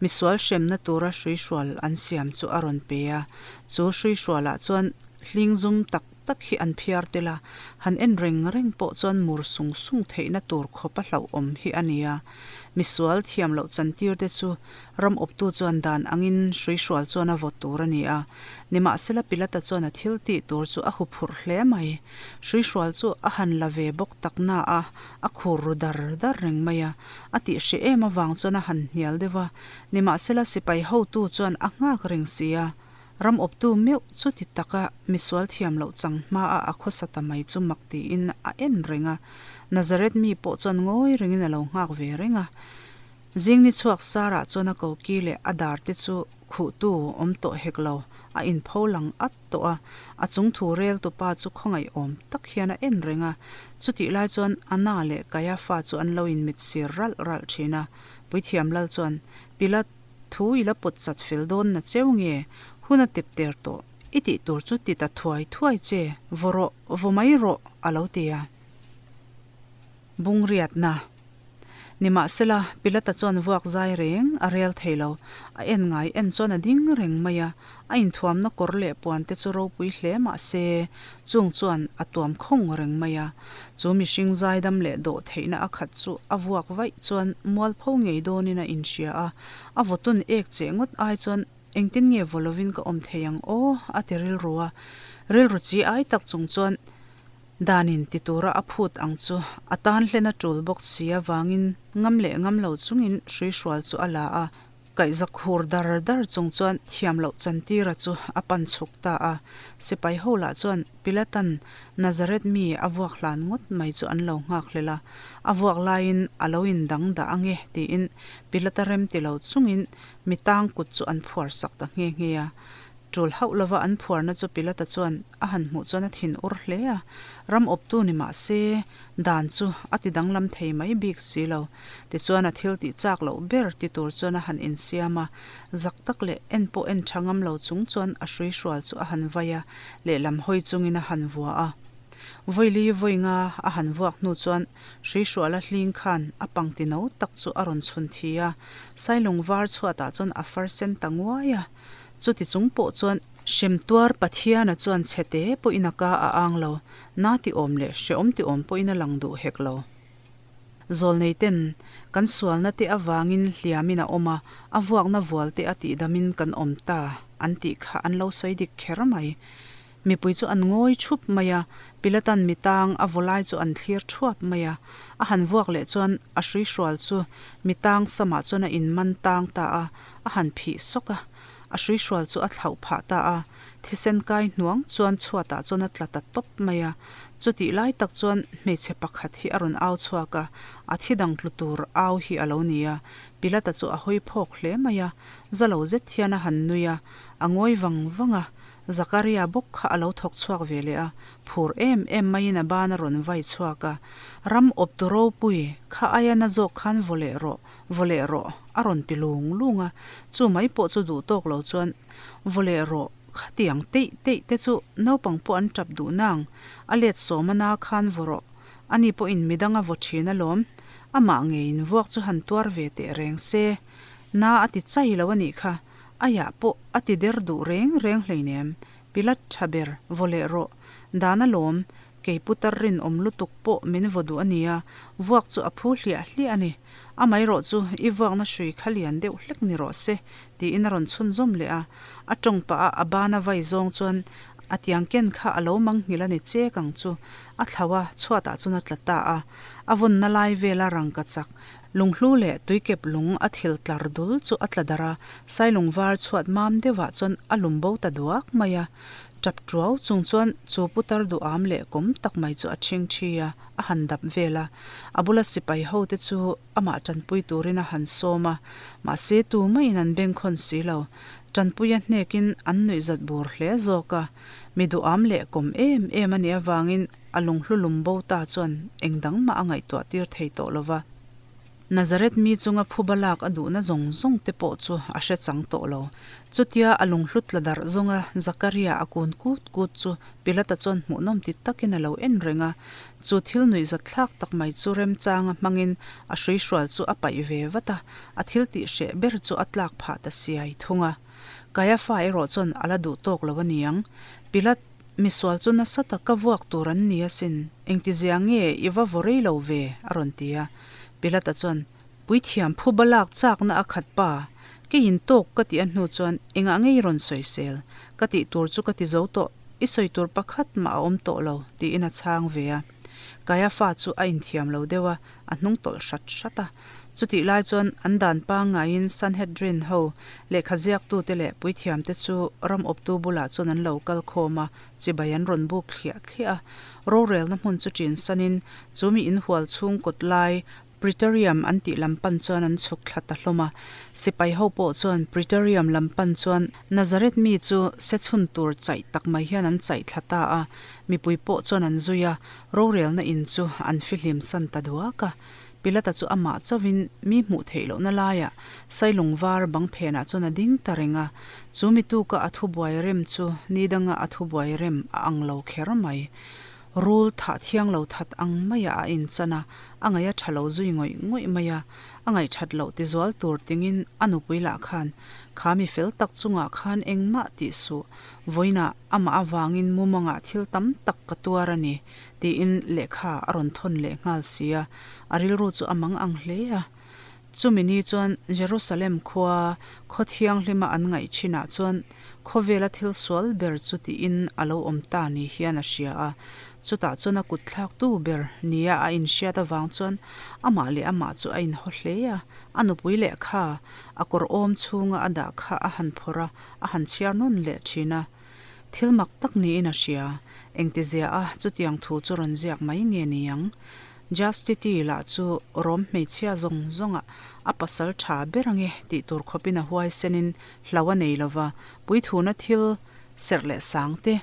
misual hremna tura hruihrual an siam chu a rawn pe a. Chu hruihrualah chuan hling zum tak tak hi an phiar tel a, han en reng reng pawh chuan mur sung sung theihna tur khawpa hlauhawm hi a ni a. Misual thiam loh chantir te chu Ram awptu chuan dan angin hruihrual chuan a vawt tur a ni a. Nimahsela Pilata chuan a thil tih tur chu a huphurh hle mai. Hruihrual chu a han la ve bawk tak na a, a khur ru dar dar reng mai a. A tih hreh em avang chuan a han hnial deuh a. Nimahsela sipai hotu chuan a nghak reng si a. Ram awptu meuh chuti taka misual thiam loh chang hmaa a khawsa ta mai chu mak tiin a en reng a. Nazareth mi pawh chuan ngawi rengin a lo nghak ve reng a. Zing ni chhuak Sarah chuan a koki leh a dar te chu khuhtu awm tawh hek lo, a inpho lang at tawh a, a chung thu rel tupa chu khawngaih awm tak hian a en reng a. Chutih lai chuan Anna leh Kaiafa chu an lo inmit sir ralh ralh thin a. Puithiam lal chuan, Pilat, thu i la pawt chat fel dawn na cheu nge? Hun a tep ter tawh. I tih tur chu ti ta thuai thuai che, vaw rawh, vaw mai rawh, a lo ti a. Bungriatna. Nimahsela, Pilata chuan vuak zai reng a rel thei lo. A en ngai en chuan a ding reng mai a, a inthuamna kawr leh puan te chu ropui hle mah se, chung chuan a tuam khawng reng mai a. Chu mihring zaidam leh dawh theihna a khat chu a vuak vaih chuan mualpho ngei dawnin a inhria a, a vawtun ek cheh ngawt ai chuan engtin nge vaw lovin ka awm thei ang aw a ti rilru a. Rilru chi ai tak chung chuan Danin ti tura a phut ang chu a tan hlen a tul bawk si avangin ngam leh ngam lo chungin hruihrual chu a la a, kaihza khur dar dar chung chuan thiam loh chantira chu a pan chhuk ta a. Sipai ho lah chuan Pilatan Nazareth mi a vuak hlan ngawt mai chu an lo nghak hlel a, a vuak laiin a lo indang dah ange tiin Pilata rem ti lo chungin mi tang kut chu an phuar sak ta nghe nghe a. Tul hauh lova an phuarna chu Pilata chuan a han hmuh chuan a thin ur hle a, ram awptu ni mah se, dan chu a ti danglam thei mai bik si lo. Tichuan a thil tih chak loh ber ti tur chuan a han insiam a, zak tak leh en pawh en tha ngam lo chung chuan a hrui hrual chu a han vai a, lehlam hawi chungin a han vua a. Vawili vawi nga a han vuak hnu chuan Hruihruala hling khan a pangti no tak chu a rawn chhun thi a, Sailung var chhuatah chuan a far sen ta nguai a. Chuti chung pawh chuan Hremtuar Pathiana chuan chhete pawhin a ka a ang lo, na ti awm leh hreawm ti awm pawhin a lang duh hek lo. Zawlnei ten kan sualna te avangin hliamin a awm a, a vuakna vual te a tihdamin kan awm ta an tih kha an lo sawi dik kher mai. Mipui chu an ngawi thup mai a, Pilatan mi tang a vaw lai chu an thlir thuap mai a. A han vuak leh chuan a hrui hrual chu mi tang samah chuan a inman tang ta a, a han phih sawk a. A hrui hrual chu a thlauh phah ta a, thisen kai hnuang chuan chhuatah chuan a tla ta tawp mai a. Chutih lai tak chuan hmeichhe pakhat hi a rawn au chhuak a, a thi dang tlu tur au hi a lo ni a. Pilata chu a hawi phawk hle mai a, za lo zet hian a han nui a, a ngawi vang vang a. Zakaria bawk kha a lo thawk chhuak ve leh a, phur em em maiin a ban a rawn vai chhuak a, Ram awptu ropui, kha aia na zawk khan vaw leh rawh, Vaw leh rawh, a rawn ti lung lung a, chu mai pawh chu duh tawk lo chuan, Vaw leh rawh, khatiang teih teih te chu naupang pawh an tap duh nang, a let sawm a na khan vaw rawh, ani pawhin midang a vaw thin alawm, amah ngeiin vuak chu han tuar ve teh reng se, na a ti chai lo a nih kha, aiah pawh a ti der duh reng reng hleinem, Pilat tha ber, vaw leh rawh, dan alawm, Kei putar rinawm lutuk pawh min vaw duh a nia, vuak chu a phu hliah hliah a ni. Amaherawh chu i vuakna hrui kha lian deuh hlek ni rawh se, tiin a rawn chhunzawm leh a. A tawng pah a a bana vai zawng chuan a tiang ken kha a lo manghilh a ni chek ang chu. A thlau a, chhuatah chuan a tla ta a. A vawnna lai vela rangka chak, lunghlu leh tuikep lung a thil tlar dul chu a tla darh a, sailung var chhuat mam deuhah chuan a lum bo ta duak mai a. Tap tuau chung chuan chu putar duham leh kawm tak mai chu a ṭhing ṭhi a, a han dap vel a. A bula sipai ho te chu amah ṭanpui turin a han sawm a, mahse tumaiin an bengkhawn si lo. Ṭanpuia hnekin an nuihzat bur hle zawk a. Mi duham leh kawm em em a nih avangin a lunghlu lum bo ta chuan eng dang mah a ngaihtuah tir thei tawh lo va. Nazareth mi chunga phuba lak a duhna zawng zawng te pawh chu a hre chang tawh lo. Chutia a lunghlu tla darh zawnga Zakaria a kun kut kut chu Pilata chuan hmuhnawm ti takin a lo en reng a. Chu thil nuihzat thlak tak mai chu remchanga hmangin a hruihrual chu a paih ve vat a, a thil tih hreh ber chu a tlak phah ta siai thung a. Kaiafa erawh chuan a la duh tawk lo a niang. Pilat. Misual chu nasa taka vuak tur an ni asin, engtizia nge i va vaw rei lo ve? a rawn ti a. Pilata chuan, Puithiam phuba lak chakna a khat pa, keiin tawk ka tih a hnu chuan engah nge i rawn sawisel? Ka tih tur chu ka ti zo tawh, i sawi tur pakhat mah a awm tawh lo, tiin a chhang ve a. Kaiafa chu a inthiam lo deuh a, a hnung tawlh hrat hrat a. Chutih lai chuan an dan pangngaiin Sanhedrin ho lehkha ziaktute leh puithiamte chu ram awptu bulah chuan an lo kal khawm a, chibai an rawn buk thliah thliah a. Rorelna hmun chu ṭin sanin chu mi inhual chhung kawt lai Praetorium an tih lam pan chuan an chhuk thla ta hlawm a. Sipai ho pawh chuan Praetorium lam pan chuan Nazareth mi chu se chhun tur chaih tak mai hian an chaih thla ta a, mipui pawh chuan an zui a. Rorelna in chu an fihlim san ta duak a. Pilata chu amah chauhin mi hmuh theih lohna laiah Sailung var bang phenah chuan a ding ta reng a. Chu mi tuka a thubuai rem chu ni danga a thubuai rem a ang lo kher mai. Rul thah thiang lo that ang maiah a inchan a, a ngaih a tha lo zui ngawih ngawih mai a. A ngaih that loh tizual tur tingin a nupui lah khan, Kha mi fel tak chungah khan engmah tih suh, vawiinah Amah avangin mumangah thil tam tak ka tuar a ni, tiin lehkha a rawn thawn leh nghal si a, a rilru chu a mang ang hle a. Chumi ni chuan Jerusalem khua khaw thianghlima an ngaih thinah chuan khawvela thil sual ber chu tiin a lo awm ta ni hian a hria a. Chutah chuan a kut thlaktu ber nia a inhriat avang chuan amah leh amah chu a inhaw hle a, a nupui lehkha a kawr awm chhunga a dah kha a han phawrh a, a han chhiar nawn leh thin a. Thil mak tak niin a hria. Engtizia a chutiang thu chu rawn ziak mai nge ni ang? Justity lah chu Rom hmeichhia zawng zawngah a pasal tha ber ange tih tur khawpin a huaisenin hlo a nei lova, puithuna thil serh leh sang te,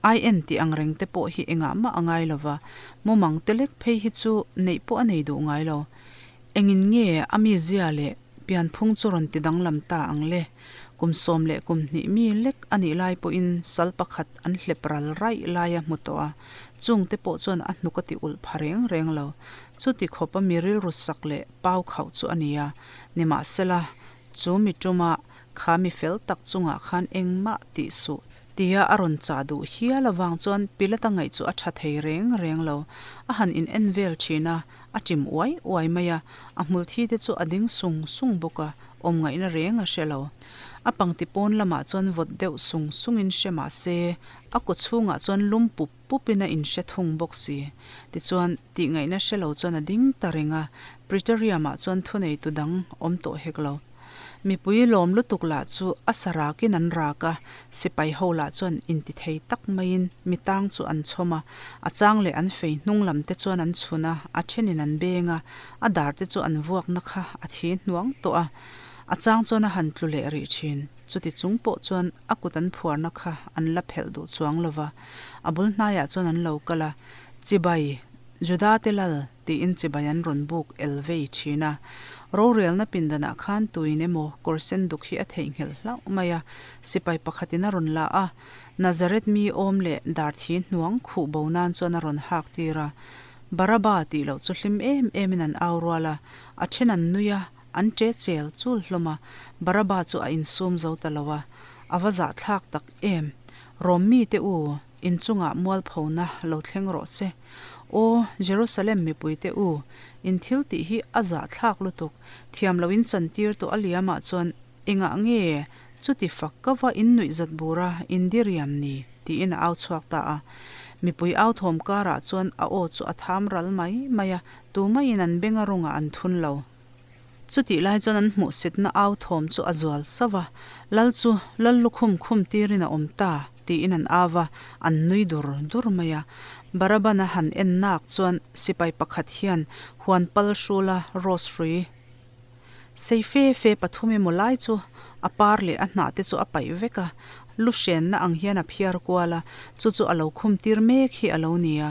ai en tih ang reng te pawh hi engah mah a ngai lova, mumang te lek phei hi chu neih pawh a nei duh ngai lo. Engin nge a mizia leh pianphung chu rawn ti danglam ta ang le? Kum 12 mi lek a nih lai pawhin sal pakhat an hlep ral raih lai a hmu tawh a, chungte pawh chuan a hnuk a ti ulh pha reng reng lo. Chuti khawpa mi rilru sak leh pau khauh chu a ni a, nimahsela, chu mi ṭuma kha mi fel tak chungah khan engmah tih suh tia a rawn chah duh hial avang chuan Pilata ngaih chu a ṭha thei reng reng lo. A han in en vel ṭhin a, a ṭim uai uai mai a, a hmulthi te chu a ding sung sung bawk a, awm ngaihna reng a hre lo. A pangti pawn lamah chuan vawt deuh sung sungin hre mah se, a kaw chhungah chuan lum pup pupin a inhre thung bawk si. Tichuan, tih ngaihna hre lo chuan a ding ta reng a, Praetorium-ah chuan thuneitu dang awm tawh hek lo. Mipui lawm lutuk lah chu a sa rakin an rak a, sipai ho lah chuan intithei tak maiin mi tang chu an chhawm a, a chang leh an fei hnung lam te chuan an chhun a, a thenin an beng a, a dar te chu an vuakna kha a thi hnuang tawh a, a chang chuan a han tlu leh rih thin. Chuti chung pawh chuan a kut an phuarna kha an la phelh duh chuang lo va, a bul hnaiah chuan an lo kal a, Chibai, Juda te lal, tiin chibai an rawn buk el vei thin a. Rorelna pindanah khan tuin emaw kawr sen duk hi a theihnghilh hlauh mai a, sipai pakhatin a rawn la a, Nazareth mi awm leh darthi hnuang khuh bo nan chuan a rawn hak tir a. Baraba tih loh chu hlim em emin an au rual a, a then an nui a, an che chel chul hlawm a, Baraba chu a insum zo ta lo a, a va zahthlak tak em! Rom mite u, inchungah mualphona lo thleng rawh se. Aw, Jerusalem mipuite u, in thil tih hi a zahthlak lutuk, thiam lo in chantir tawh a liamah chuan engah nge chuti fak ka va in nuih zat bura in diriam ni? tiin a au chhuak ta a. Mipui au thawm karah chuan a aw chu a tham ral mai mai a, tumaiin an benga rawngah an thun lo. Chutih lai chuan an hmuhsitna au thawm chu a zual sauh a, Lal chu Lal lukhum khum tirin a awm ta, tiin an au a, an nui dur dur mai a. Baraban a han en nak chuan sipai pakhat hian huan pal hrula rose hrui sei fe fe pathum emaw lai chu a par leh a hnah te chu a paih vek a, lu hrenna ang hian a phiar kual a, chu chu a lo khum tir mek hi a lo ni a.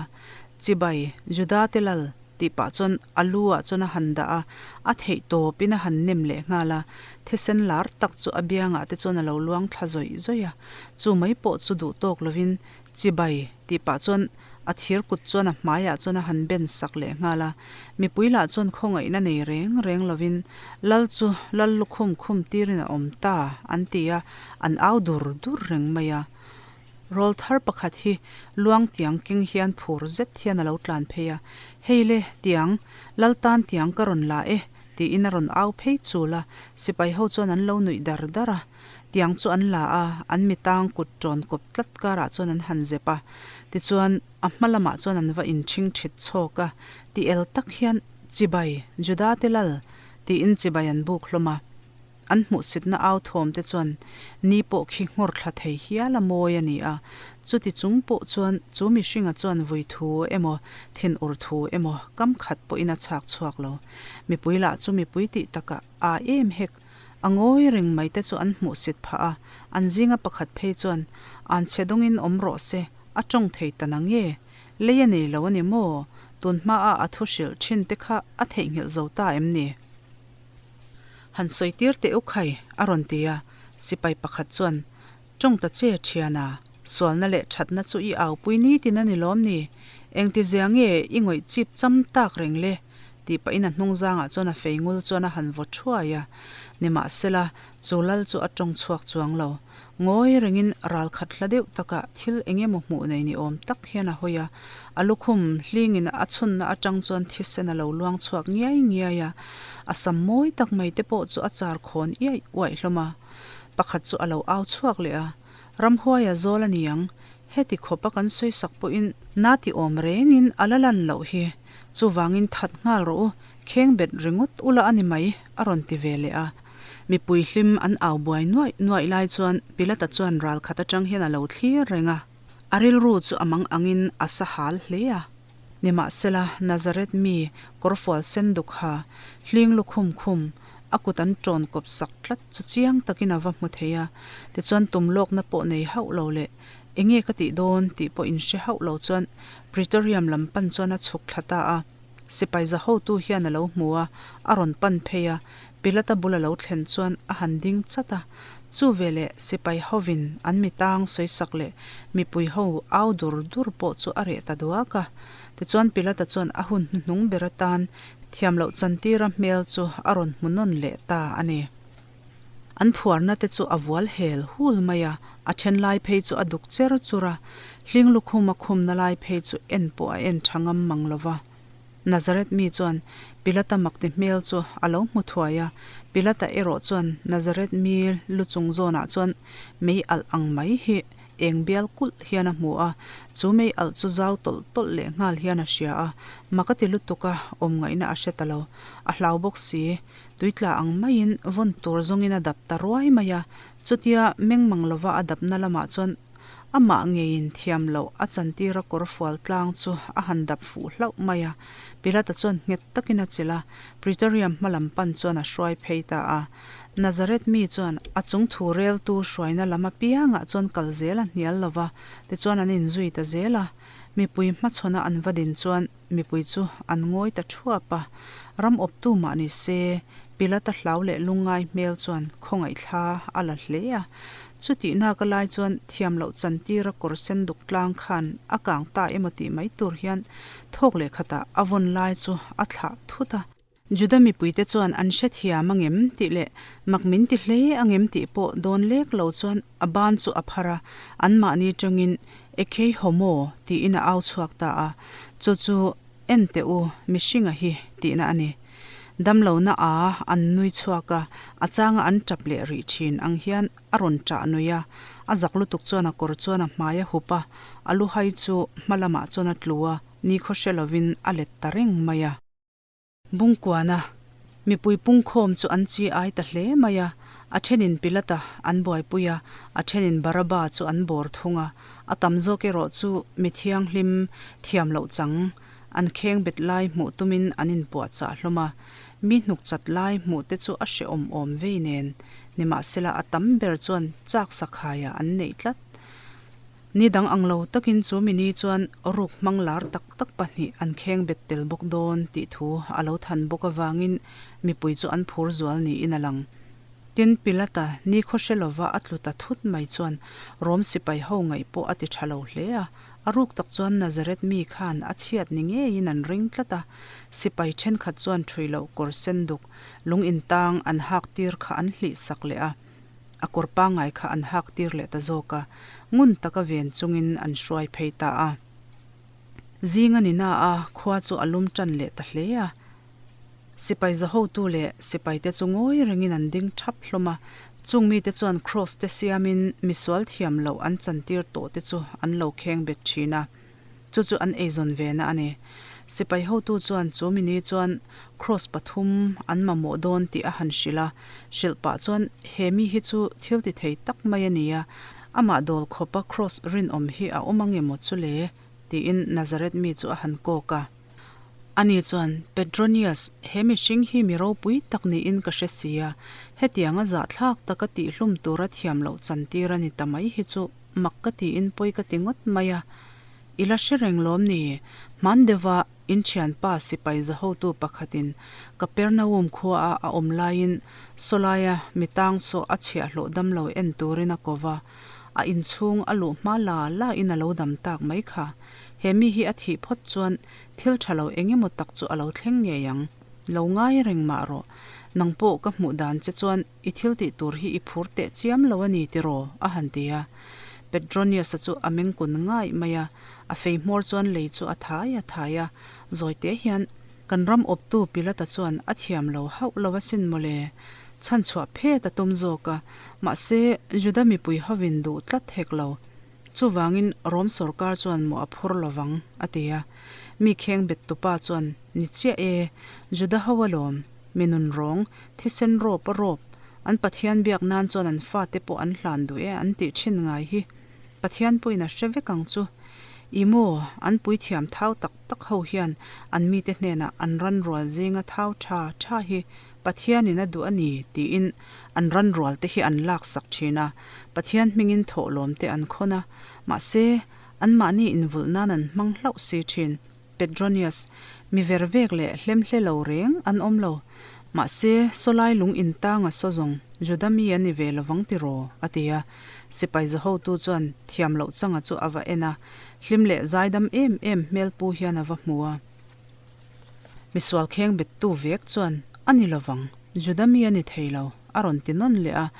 Chibai, Juda te Lal, Tih pah chuan a lu ah chuan a han dah a, a theih tawpin a han nem leh nghal a, thisen lar tak chu a biangah te chuan a lo luang thla zawih zawih a, chu mai pawh chu duh tawk lovin Chibai tih pah chuan a thir kut chuan a hmaiah chuan a han ben sak leh nghal a, mipui lah chuan khawngaihna nei reng reng lovin Lal chu Lal lukhum khum tirin a awm ta an ti a, an au dur dur reng mai a. Rawl thar pakhat hi luang tiang keng hian phur zet hian a lo tlan phei a, Hei le, tiang, Lal tan tiang ka rawn la e, tiin a rawn au phei chul a, sipai ho chuan an lo nuih dar dar a. Tiang chu an la a, an mitang kut ṭawn kawp tlat karah chuan an han zep a, tichuan a hma lamah chuan an va inchhing ṭhit chhawk a, ti el tak hian, Chibai, Juda te Lal, tiin chibai an buk hlawm a. An hmuhsitna au thawm te chuan ni pawh khi nghawr thla thei hial a mawi a ni a, chuti chung pawh chuan chu mihringa chuan vui thu emaw, thinur thu emaw kam khat pawhin a chhak chhuak lo. Mipui lah chu mipui tih takah aa em hek. A ngawi reng mai te chu an hmuhsit phah a, an zinga pakhat phei chuan an chhe dawngin awm rawh se, a tawng thei ta na nge? Lei a nei lo a ni maw? Tun hmaa a thu hrilh thin te kha a theihnghilh zo ta em ni? Han sawi tir teh u khai, a rawn ti a. Sipai pakhat chuan, Tawng ta che, thiana, sualna leh thatna chu i aupui nitin a ni lawm ni? Engtizia nge i ngawih chip cham tak reng le? tih pahin a hnungzangah chuan a fei ngul chuan a han vaw thuai a. Nimahsela, chu lal chu a tawng chhuak chuang lo. Ngawi rengin ral khat hla deuh takah thil eng emaw hmuh nei ni awm tak hian a hawi a, a lukhum hlingin a chhunna atang chuan thisen a lo luang chhuak ngiai ngiai a, a sam mawi tak mai te pawh chu a char khawn iaih uaih hlawm a. Pakhat chu a lo au chhuak leh a, Ramhuaia zawl a ni ang, heti khawpa kan sawi sak pawhin na ti awm rengin a la lan loh hi, chuvangin that nghal rawh u, Kheng bet ringawt ula a ni mai, a rawn ti ve leh a. Mipui hlim an au buai nuaih nuaih lai chuan Pilata chuan ral khat atang hian a lo thlir reng a. A rilru chu a mang angin a sa hal hle a. Nimahsela, Nazareth mi kawrfual sen duk ha, hling lukhum khum, a kut an ṭawn kawp sak tlat chu chiang takin a va hmu thei a. Tichuan tum lawkna pawh nei hauh lo leh enge ka tih dawn tih pawh inhre hauh lo chuan Praetorium lam pan chuan a chhuk thla ta a. Sipai za hotu hian a lo hmu a, a rawn pan phei a, Pilata bul a lo thlen chuan a han ding chat a. Chu veleh sipai hovin an mitang sawisak leh mipui ho au dur dur pawh chu a reh ta duak a. Tichuan Pilata chuan a hun hnuhnung ber atan thiam loh chantira hmel chu a rawn hmu nawn leh ta a ni. An phuarna te chu a vual hel hul mai a, a then lai phei chu a duk cher chur a, hling lukhum a khumna lai phei chu en pawh a en tha ngam mang lo va. Nazareth mi chuan Pilata makti hmel chu a lo hmu thuai a, Pilata erawh chuan Nazareth mi lu chung zawnah chuan mei alh ang mai hi eng bial kulh hian a hmu a, chu mei alh chu zau tawlh tawlh leh nghal hian a hria a, mak a ti lutuk a, awm ngaihna a hre ta lo, a hlau bawk si. Tuitla ang maiin vawn tur zawngin a dap ta ruai mai a, chutia meng mang lova a dapna lamah chuan amah ngeiin thiam loh a chantira kawr fual tlang chu a han dap fuh hlauh mai a. Pilata chuan nghet takin a chelh a, Praetorium hma lam pan chuan a hruai phei ta a. Nazareth mi chuan a chung thu reltu hruaina lam apiangah chuan kal zel a hnial lova, tichuan an inzui ta zel a. Mipui hmachhawna an va din chuan Mipui chu an ngawi ta thuap a, ram awptu mah ni se, Pilata hlau leh lungngai hmel chuan khawngaihthla a la hle a. Chutih naka lai chuan thiam loh chantira kawr sen duk tlang khan a kang ta emaw tih mai tur hian thawk leh khatah a vawn lai chu a thlah thut a. Juda mipuite chuan an hrethiam angem tih leh mak min ti hle angem tih pawh dawn lek lo chuan a ban chu a phar a, anmahni tangin Ekhei homo tiin a au chhuak ta a, chu chu en teh u mihringa hi tihna a ni. Damlohna a an nui chhuak a, a changa an tap leh rih thin ang hian a rawn tah nui a, a zak lutuk chuan a kawr chuan a hmai a hup a, a luhai chu hma lamah chuan a tlu a, nikhaw hre lovin a let ta reng mai a. Bungkuana mipui pungkhawm chu an chi ai ta hle mai a, a thenin Pilata an buaipui a, a thenin Baraba chu an bawr thung a, a tam zawk erawh chu mi thianghlim thiam loh chang an kheng bet lai hmuh tumin an inpuahchah hlawm a, mi hnuk chat lai hmuh te chu a hrehawm awm vei nen, nimahsela a tam ber chuan chak sakhaiah an neih tlat. Ni dang ang lo takin chu mi ni chuan ruk hmang lar tak tak pahnih an kheng bet tel bawk dawn tih thu a lo than bawk avangin mipui chu an phur zual niin a lang. Tin, Pilata nikhaw hre lova a tlu ta thut mai chuan Rom sipai ho ngaih pawh a ti tha lo hle a, a ruk tak chuan Nazareth mi khan a chhiat ni ngeiin an ring tlat a, sipai thenkhat chuan thui loh kawr sen duk lung intang an hak tir kha an hlih sak leh a. A kawr pangngai kha an hak tir leh ta zawk a, ngun taka ven chungin an hruai phei ta a. Zing a ni na a, khua chu a lum tan leh ta hle a. Sipai zahotu leh sipaite chu ngawi rengin an ding thap hlawm a, chung mite chuan kraws te siamin misual thiam loh an chantir tawh te chu an lo kheng bet thin a. Chu chu an eizawn ve na a ni. Sipai hotu chuan chu mini chuan Kraws pathum an mamawh dawn tih a han hrilh a, hrilh pah chuan he mi hi chu thil ti thei tak mai a ni a, amah dawl khawpa Kraws rinawm hi a awm ang emaw chu le? tiin Nazareth mi chu a han kawk a. Ani chuan, Petronius, he mihring hi mi ropui tak niin ka hre si a, hetianga zahthlak taka tihhlum tura thiam loh chantir a ni ta mai hi chu Mak ka tiin pawi ka ti ngawt mai a, I la hre reng lawm ni? Hman deuha in thianpa sipai zahotu pakhatin Kapernaum khuaa a awm laiin Sawlaia mi tang saw a chhiahhlawh damlo en turin a ko va, a inchhung a luh hma la la in a lo dam tak mai kha. He mi hi a thih phawt chuan thil tha lo eng emaw tak chu a lo thleng ngei ang. Lo ngai reng mah rawh. Nang pawh ka hmuh dan che chuan I thil tih tur hi i phur teh chiam lo a ni tiraw? a han ti a. Petronius-a chu a meng kun ngaih mai a, a fei hmawr chuan lei chu a thai a thai a. Zawite hian kan ram awptu Pilata chuan a thiam lo hauh lo asin mawle. Chhanchhuah phet a tum zawk a, mahse Juda mipui hovin duh tlat hek lo. Chuvangin Rom sawrkar chuan mawh a phur lo vang, a ti a. Mi kheng bet tupa chuan, Ni chiah e, Juda ho alawm. Mi nun rawng, thisen rawp a rawp, an Pathian biak nan chuan an fate pawh an hlan duh e an tih thin ngai hi Pathian pawhin a hre vek ang chu. I maw, an puithiam thau tak tak ho hian an mite hnenah an ran rual zinga thau tha tha hi Pathianin a duh a ni tiin an ran rual te hi an lak sak thin a, Pathian hmingin thawhlawm te an khawn a, mahse anmahni invulh nan an hmang hlauh si thin. Petronius, Mi ver vek leh hlemhle lo reng an awm lo. Mahse, sawlai lung intanga saw zawng Juda mi a ni ve lovang tiraw? a ti a. Sipai zahotu chuan thiam loh changa chu a va en a, hlim leh zaidam em em hmel pu hian a va hmu a. Misual kheng bettu vek chuan, A ni lovang, Juda mi a ni thei lo, a rawn ti nawn leh a.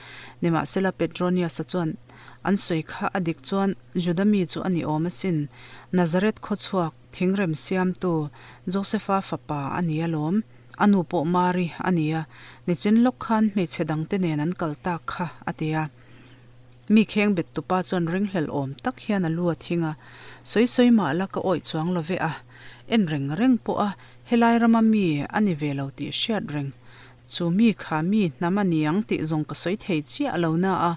Nimahsela Petronius-a chuan, An sawi kha a dik chuan Juda mi chu a ni awm asin, Nazareth khawchhuak, thingrem siamtu, Josepha fapa a ni alawm, a nu pawh Mari a ni a, nichin lawk khan hmeichhe dangte nen an kal tak kha, a ti a. Mi kheng bet tupa chuan ringhlel awm tak hian a lu a thing a, Sawi sawi mah la ka awih chuang lo ve a, en reng reng pawh a helai rama mi a ni ve lo tih hriat reng. Chu mi kha mi hnam a ni ang tih zawng ka sawi thei chiah lo na a,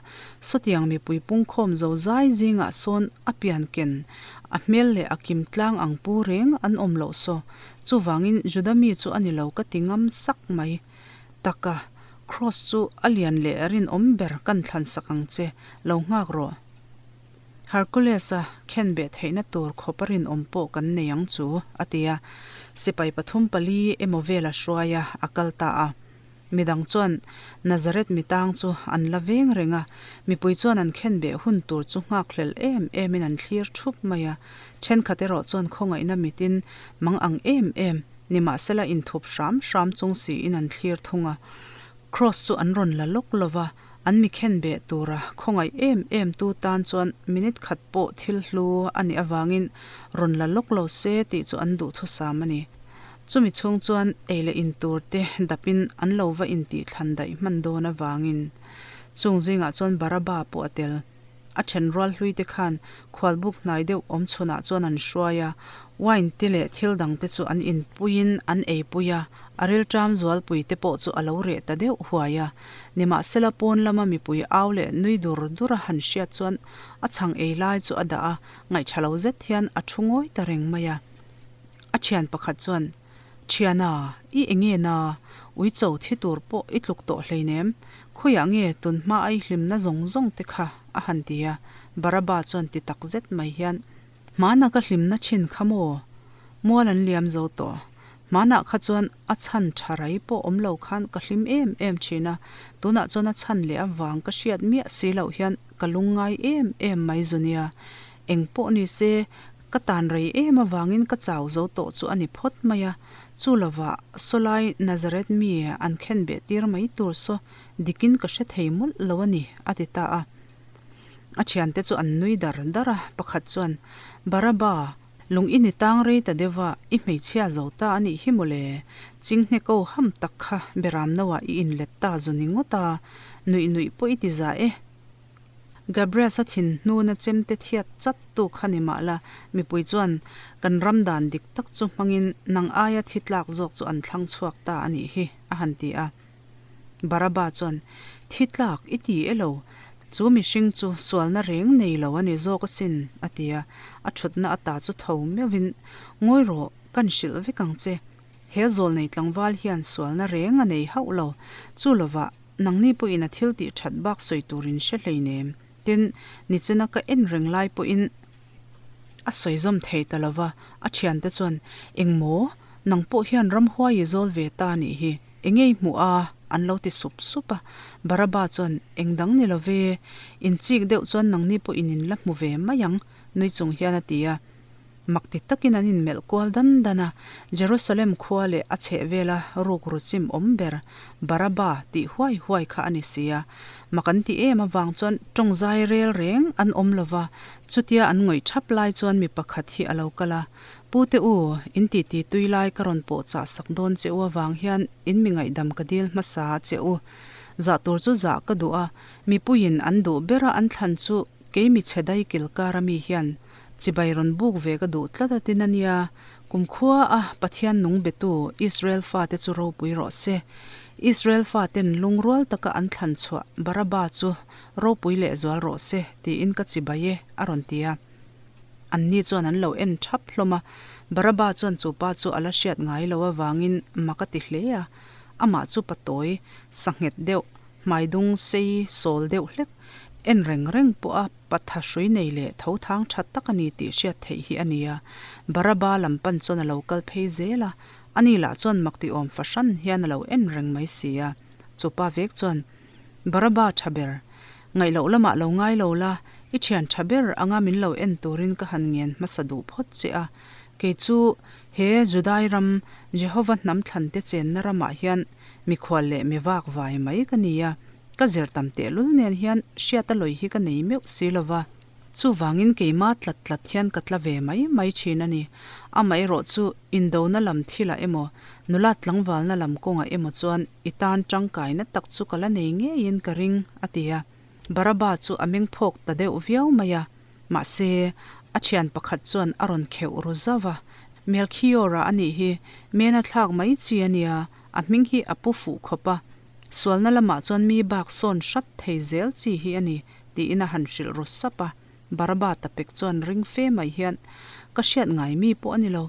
sawtiang mipui pungkhawm zo zai zingah sawn a pian ken, a hmel leh a kim tlang ang pu reng an awm loh saw. Chuvangin Juda mi chu a ni lo ka ti ngam sak mai. Taka, Kross chu a lian leh rinawm ber kan thlan sak ang che, lo nghak rawh. Hercules-a khenbeh theihna tur khawp a rinawm pawh kan nei ang chu, a ti a. Sipai pathum pali emaw vela hruai a, a kal ta a. Midang chuan Nazareth mitang chu an la veng reng a, mipui chuan an khenbeh hun tur chu nghakhlel em emin an thlir thup mai a. Thenkhat erawh chuan khawngaihna mitin mang ang em em, Nimahsela inthup hram hram chung siin an thlir thung a. Kross chu an rawn la lawk lo va, an mi khen beh tura khawngaih em em tu tan chuan minute khat pawh thil hlu a nih avangin rawn la lawk lo se tih chu an duhthusam a ni. Chumi chhung chuan ei leh in tur te dapin an lo va intihthlan daih hman dawn avangin chung zingah chuan Baraba pawh a tel. A then rual hlui te khan khualbuk hnai deuh awm chhunah chuan an hruai a, wine te leh thil dang te chu an inpuiin an eipui a, a rilṭam zualpui te pawh chu a lo reh ta deuh huai a. Nimahsela pawn lama mipui au leh nui dur dur a han hriat chuan a chhang ei lai chu a dah a, ngaihṭha lo zet hian a thu ngawi ta reng mai a. A thian pakhat chuan, Thiana, i enge na? Uicho thi tur pawh i tluk tawh hleinem. Khawiah nge tun hma a i hlimna zawng zawng te kha? a han ti a. Baraba chuan ti tak zet mai hian, Hmana ka hlimna thin kha maw? Mual an liam zo tawh. Hmanah kha chuan a chhan tha rai pawh awm lo khan ka hlim em em thin a, tunah chuan a chhan leh avang ka hriat miah si loh hian ka lungngai em em mai zu nia. Eng pawh ni se, Ka tan rei em avangin ka chau zo tawh chu a ni phawt mai a, chu lovah sawlai Nazareth mi an khen beh tir mai tur saw dikin ka hre thei mawlh lo a ni, a ti ta a. A thiante chu an nui dar dar a, pakhat chuan, Baraba, lung i ni tang rei ta deuh a, i hmeichhia zo ta a nih hi mawle, chinghne ko ham tak kha beram no ah i inlet ta zu ni ngawt a, nuih nuih pawh i ti za e. Gabrias-a thin hnuna chemte thiat chat tu kha ni mah la, mipui chuan kan ram dan dik tak chu hmangin nang aia thi tlak zawk chu an thlang chhuak ta a nih hi, a han ti a. Baraba chuan, Thi tlak i ti e lo, chu mihring chu sualna reng nei lo a ni zawk asin, a ti a. A thutna ata chu tho meuhin, Ngawi rawh, kan hrilh vek ang che. He zawlnei tlangval hian sualna reng a nei hauh lo, chu lovah, Nangni pawhin a thil tih that bak sawi turin hre hleinem. Tin, nichina ka en reng lai pawhin a sawi zawm thei ta lo va, a thiante chuan, Eng maw? Nang pawh hian ramhuai i zawl ve ta nih hi, enge i hmuh a? an lo ti sup sup a. Baraba chuan, Eng dang ni lo ve, inchik deuh chuan nangni pawhin in la hmu ve mai ang, nui chung hian a ti a. Mak ti takin an inmelh kual dan dan a, Jerusalem khua leh a chhehvela rukru chim awm ber Baraba tih huai huai kha a ni si a. Mak an ti em avang chuan tawng zai rel reng an awm lo va, chutia an ngawih thap lai chuan mi pakhat hi a lo kal a, Pute u, in titi tui lai ka rawn pawh chah sak dawn che u avang hian in mi ngaihdam ka dil hmasa a che u. Zah tur chu zah ka duh a, mipuiin an duh bera an thlan chu kei mi chhe dai kilkar a mi hian Chibai rawn buk ve ka duh tlat a tin a nia, kumkhua a Pathian nung betu Israel fate chu ropui rawh se. Israel faten lungrual taka an thlan chhuah Baraba chu ropui lehzual rawh se tiin ka chibai e a rawn ti a. Anni chuan an lo en thap hlawm a, Baraba chuan chu pa chu a la hriat ngai lo avangin mak a ti hle a, amah chu patawi, sanghet deuh, hmaidung sei sawl deuh hlek. En reng reng pawh a patha hrui nei leh tho thang tha tak a ni tih hriat theih hi a ni a. Baraba lam pan chuan a lo kal phei zel a, ani lah chuan mak ti awm fahran hian a lo en reng mai si a. Chu pa vek chuan, Baraba tha ber, ngaih loh lamah lo ngai lo la, i thian tha ber anga min lo en turin ka han ngen hmasa duh phawt che a. Kei chu he Judai ram, Jehova hnam thlante chenna ramah hian mikhual leh mi vak vai mai ka ni a. Ka zir tam tehlul nen hian hriata lawi hi ka nei meuh si lo va, chuvangin keima tlat tlat hian ka tla ve mai mai thin a ni. Amaherawh chu indona lam thilah emaw, nula tlangvalna lam kawngah emaw chuan i tan tangkaina tak chu ka la nei ngeiin ka ring, a ti a. Baraba chu a meng phawk ta deuh viau mai a, mahse, a thian pakhat chuan a rawn kheuh ru zauh va, Melchior-a a nih hi, mena thlak mai chi a nia, a hming hi a pu fuh khawp a, Sualna lamah chuan mi bak sawn hrat thei zel chi hi a ni, tiin a han hrilh ru sap a. Baraba tapek chuan ring fe mai hian, Ka hriat ngai mi pawh a ni lo.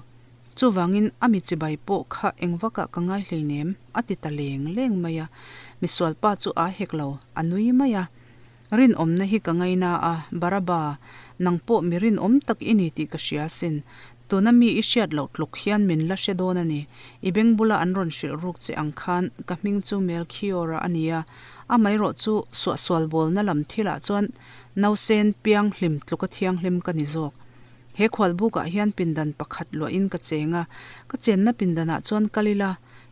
Chuvangin a mi chibai pawh kha eng vakah ka ngai hleinem, a ti ta leng leng mai a. Misualpa chu aa hek lo, a nui mai a. Rinawmna hi ka ngaina a, Baraba, nang pawh mi rinawm tak i ni tih ka hria asin. Tuna mi i hriat loh tluk hian min la hre dawn a ni. I beng bula an rawn hrilh ruk che ang khan ka hming chu Melchior-a a ni a, amaherawh chu suahsual bawlna lam thilah chuan nausen piang hlim tluka thianghlim ka ni zawk. He khualbukah hian pindan pakhat luahin ka cheng a, ka chenna pindanah chuan kal ila,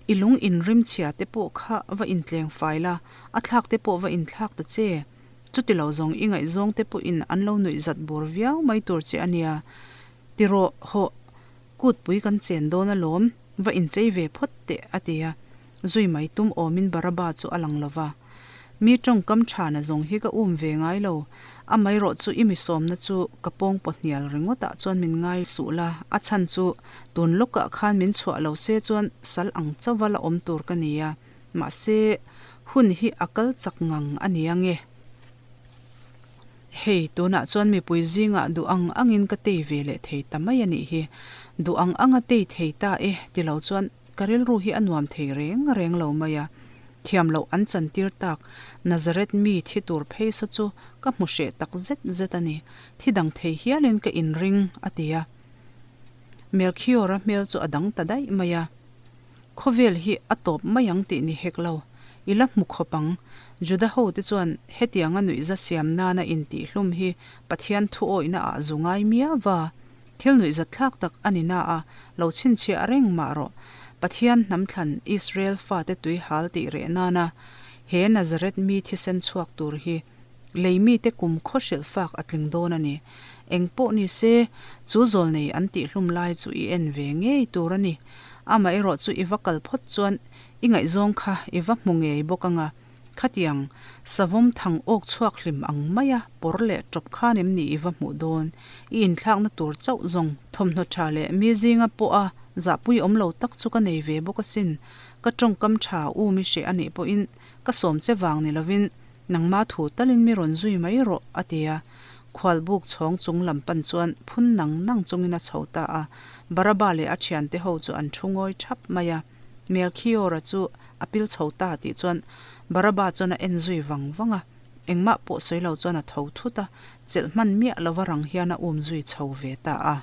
i lung inrim chhia te pawh kha va intleng fai la, A thlak te pawh va inthlak ta che. Chuti lo zawng i ngaihzawng te pawhin an lo nuih zat bur viau mai tur che a nia. Ti rawh, hawh, kutpui kan chen dawn alawm, va inchei ve phawt teh, a ti a. Zui mai tum awmin Baraba chu a lang lo va. Mi tawngkam tha na zawng hi ka um ve ngai lo. Amaherawh chu i mi sawmna chu ka pawng paw hnial ringawtah chuan min ngai suh la, a chhan chu tun lawkah khan min chhuah lo se chuan sal ang chauva la awm tur ka ni a. Mahse, hun hi a kal chak ngang a ni ange. Hei, tunah chuan mipui zingah duh ang angin ka tei ve leh thei ta mai a nih hi. Duh ang anga tei thei ta e ti lo chuan ka rilru hi a nuam thei reng reng lo mai a. Thiam loh an chantir tak Nazareth mi thi tur phei saw chu ka hmu hreh tak zet zet a ni. Thi dang thei hialin ka inring, a ti a. Melchior-a hmel chu a dang ta daih mai a. Khawvel hi a tawp mai ang tih ni hek lo. I la hmu khawp ang. Juda hote chuan hetianga nuihza siam nana intihhlum hi Pathian thuawihna ah zu ngai miau va. Thil nuihza thlak tak a ni na a, lo chhinchhiah reng mah rawh. Pathian hnamthlan Israel fate tui hal tih reh nana he Nazareth mi thisen chhuak tur hi Lei mite kum khaw hrilh fak a tling dawn a ni. Eng pawh ni se, chu zawlnei an tihhlum lai chu i en ve ngei tur a ni. Amaherawh chu i va kal phawt chuan i ngaihzawng kha i va hmu ngei bawk ang a. Khatiang, savawm thang awk chhuak hlim ang maia pawr leh tawp khan em ni i va hmuh dawn? I inthlakna tur chauh zawng thawmhnaw tha leh mi zinga pawha zahpui awm lo tak chu ka nei ve bawk asin. Ka tawngkam tha um i hreh a nih pawhin ka sawm che vang ni lovin Nangma thu talin mi rawn zui mai rawh, a ti a. Khualbuk chhawng chung lam pan chuan phun nang nang chungin a chho ta a. Baraba leh a thiante ho chu an thu ngawi thap mai a. Melchior-a chu a pil chho ta tih chuan Baraba chuan a en zui vang vang a. Engmah pawh sawi lo chuan a tho thut a, chelh hman miah lova rang hian a um zui chho ve ta a.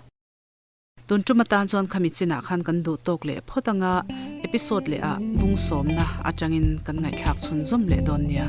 Tun tum atan chuan khami chinah khan kan duh tawk leh phawt anga episode leh ah bung sawmna atangin kan ngaihthlak chhunzawm leh dawn nia.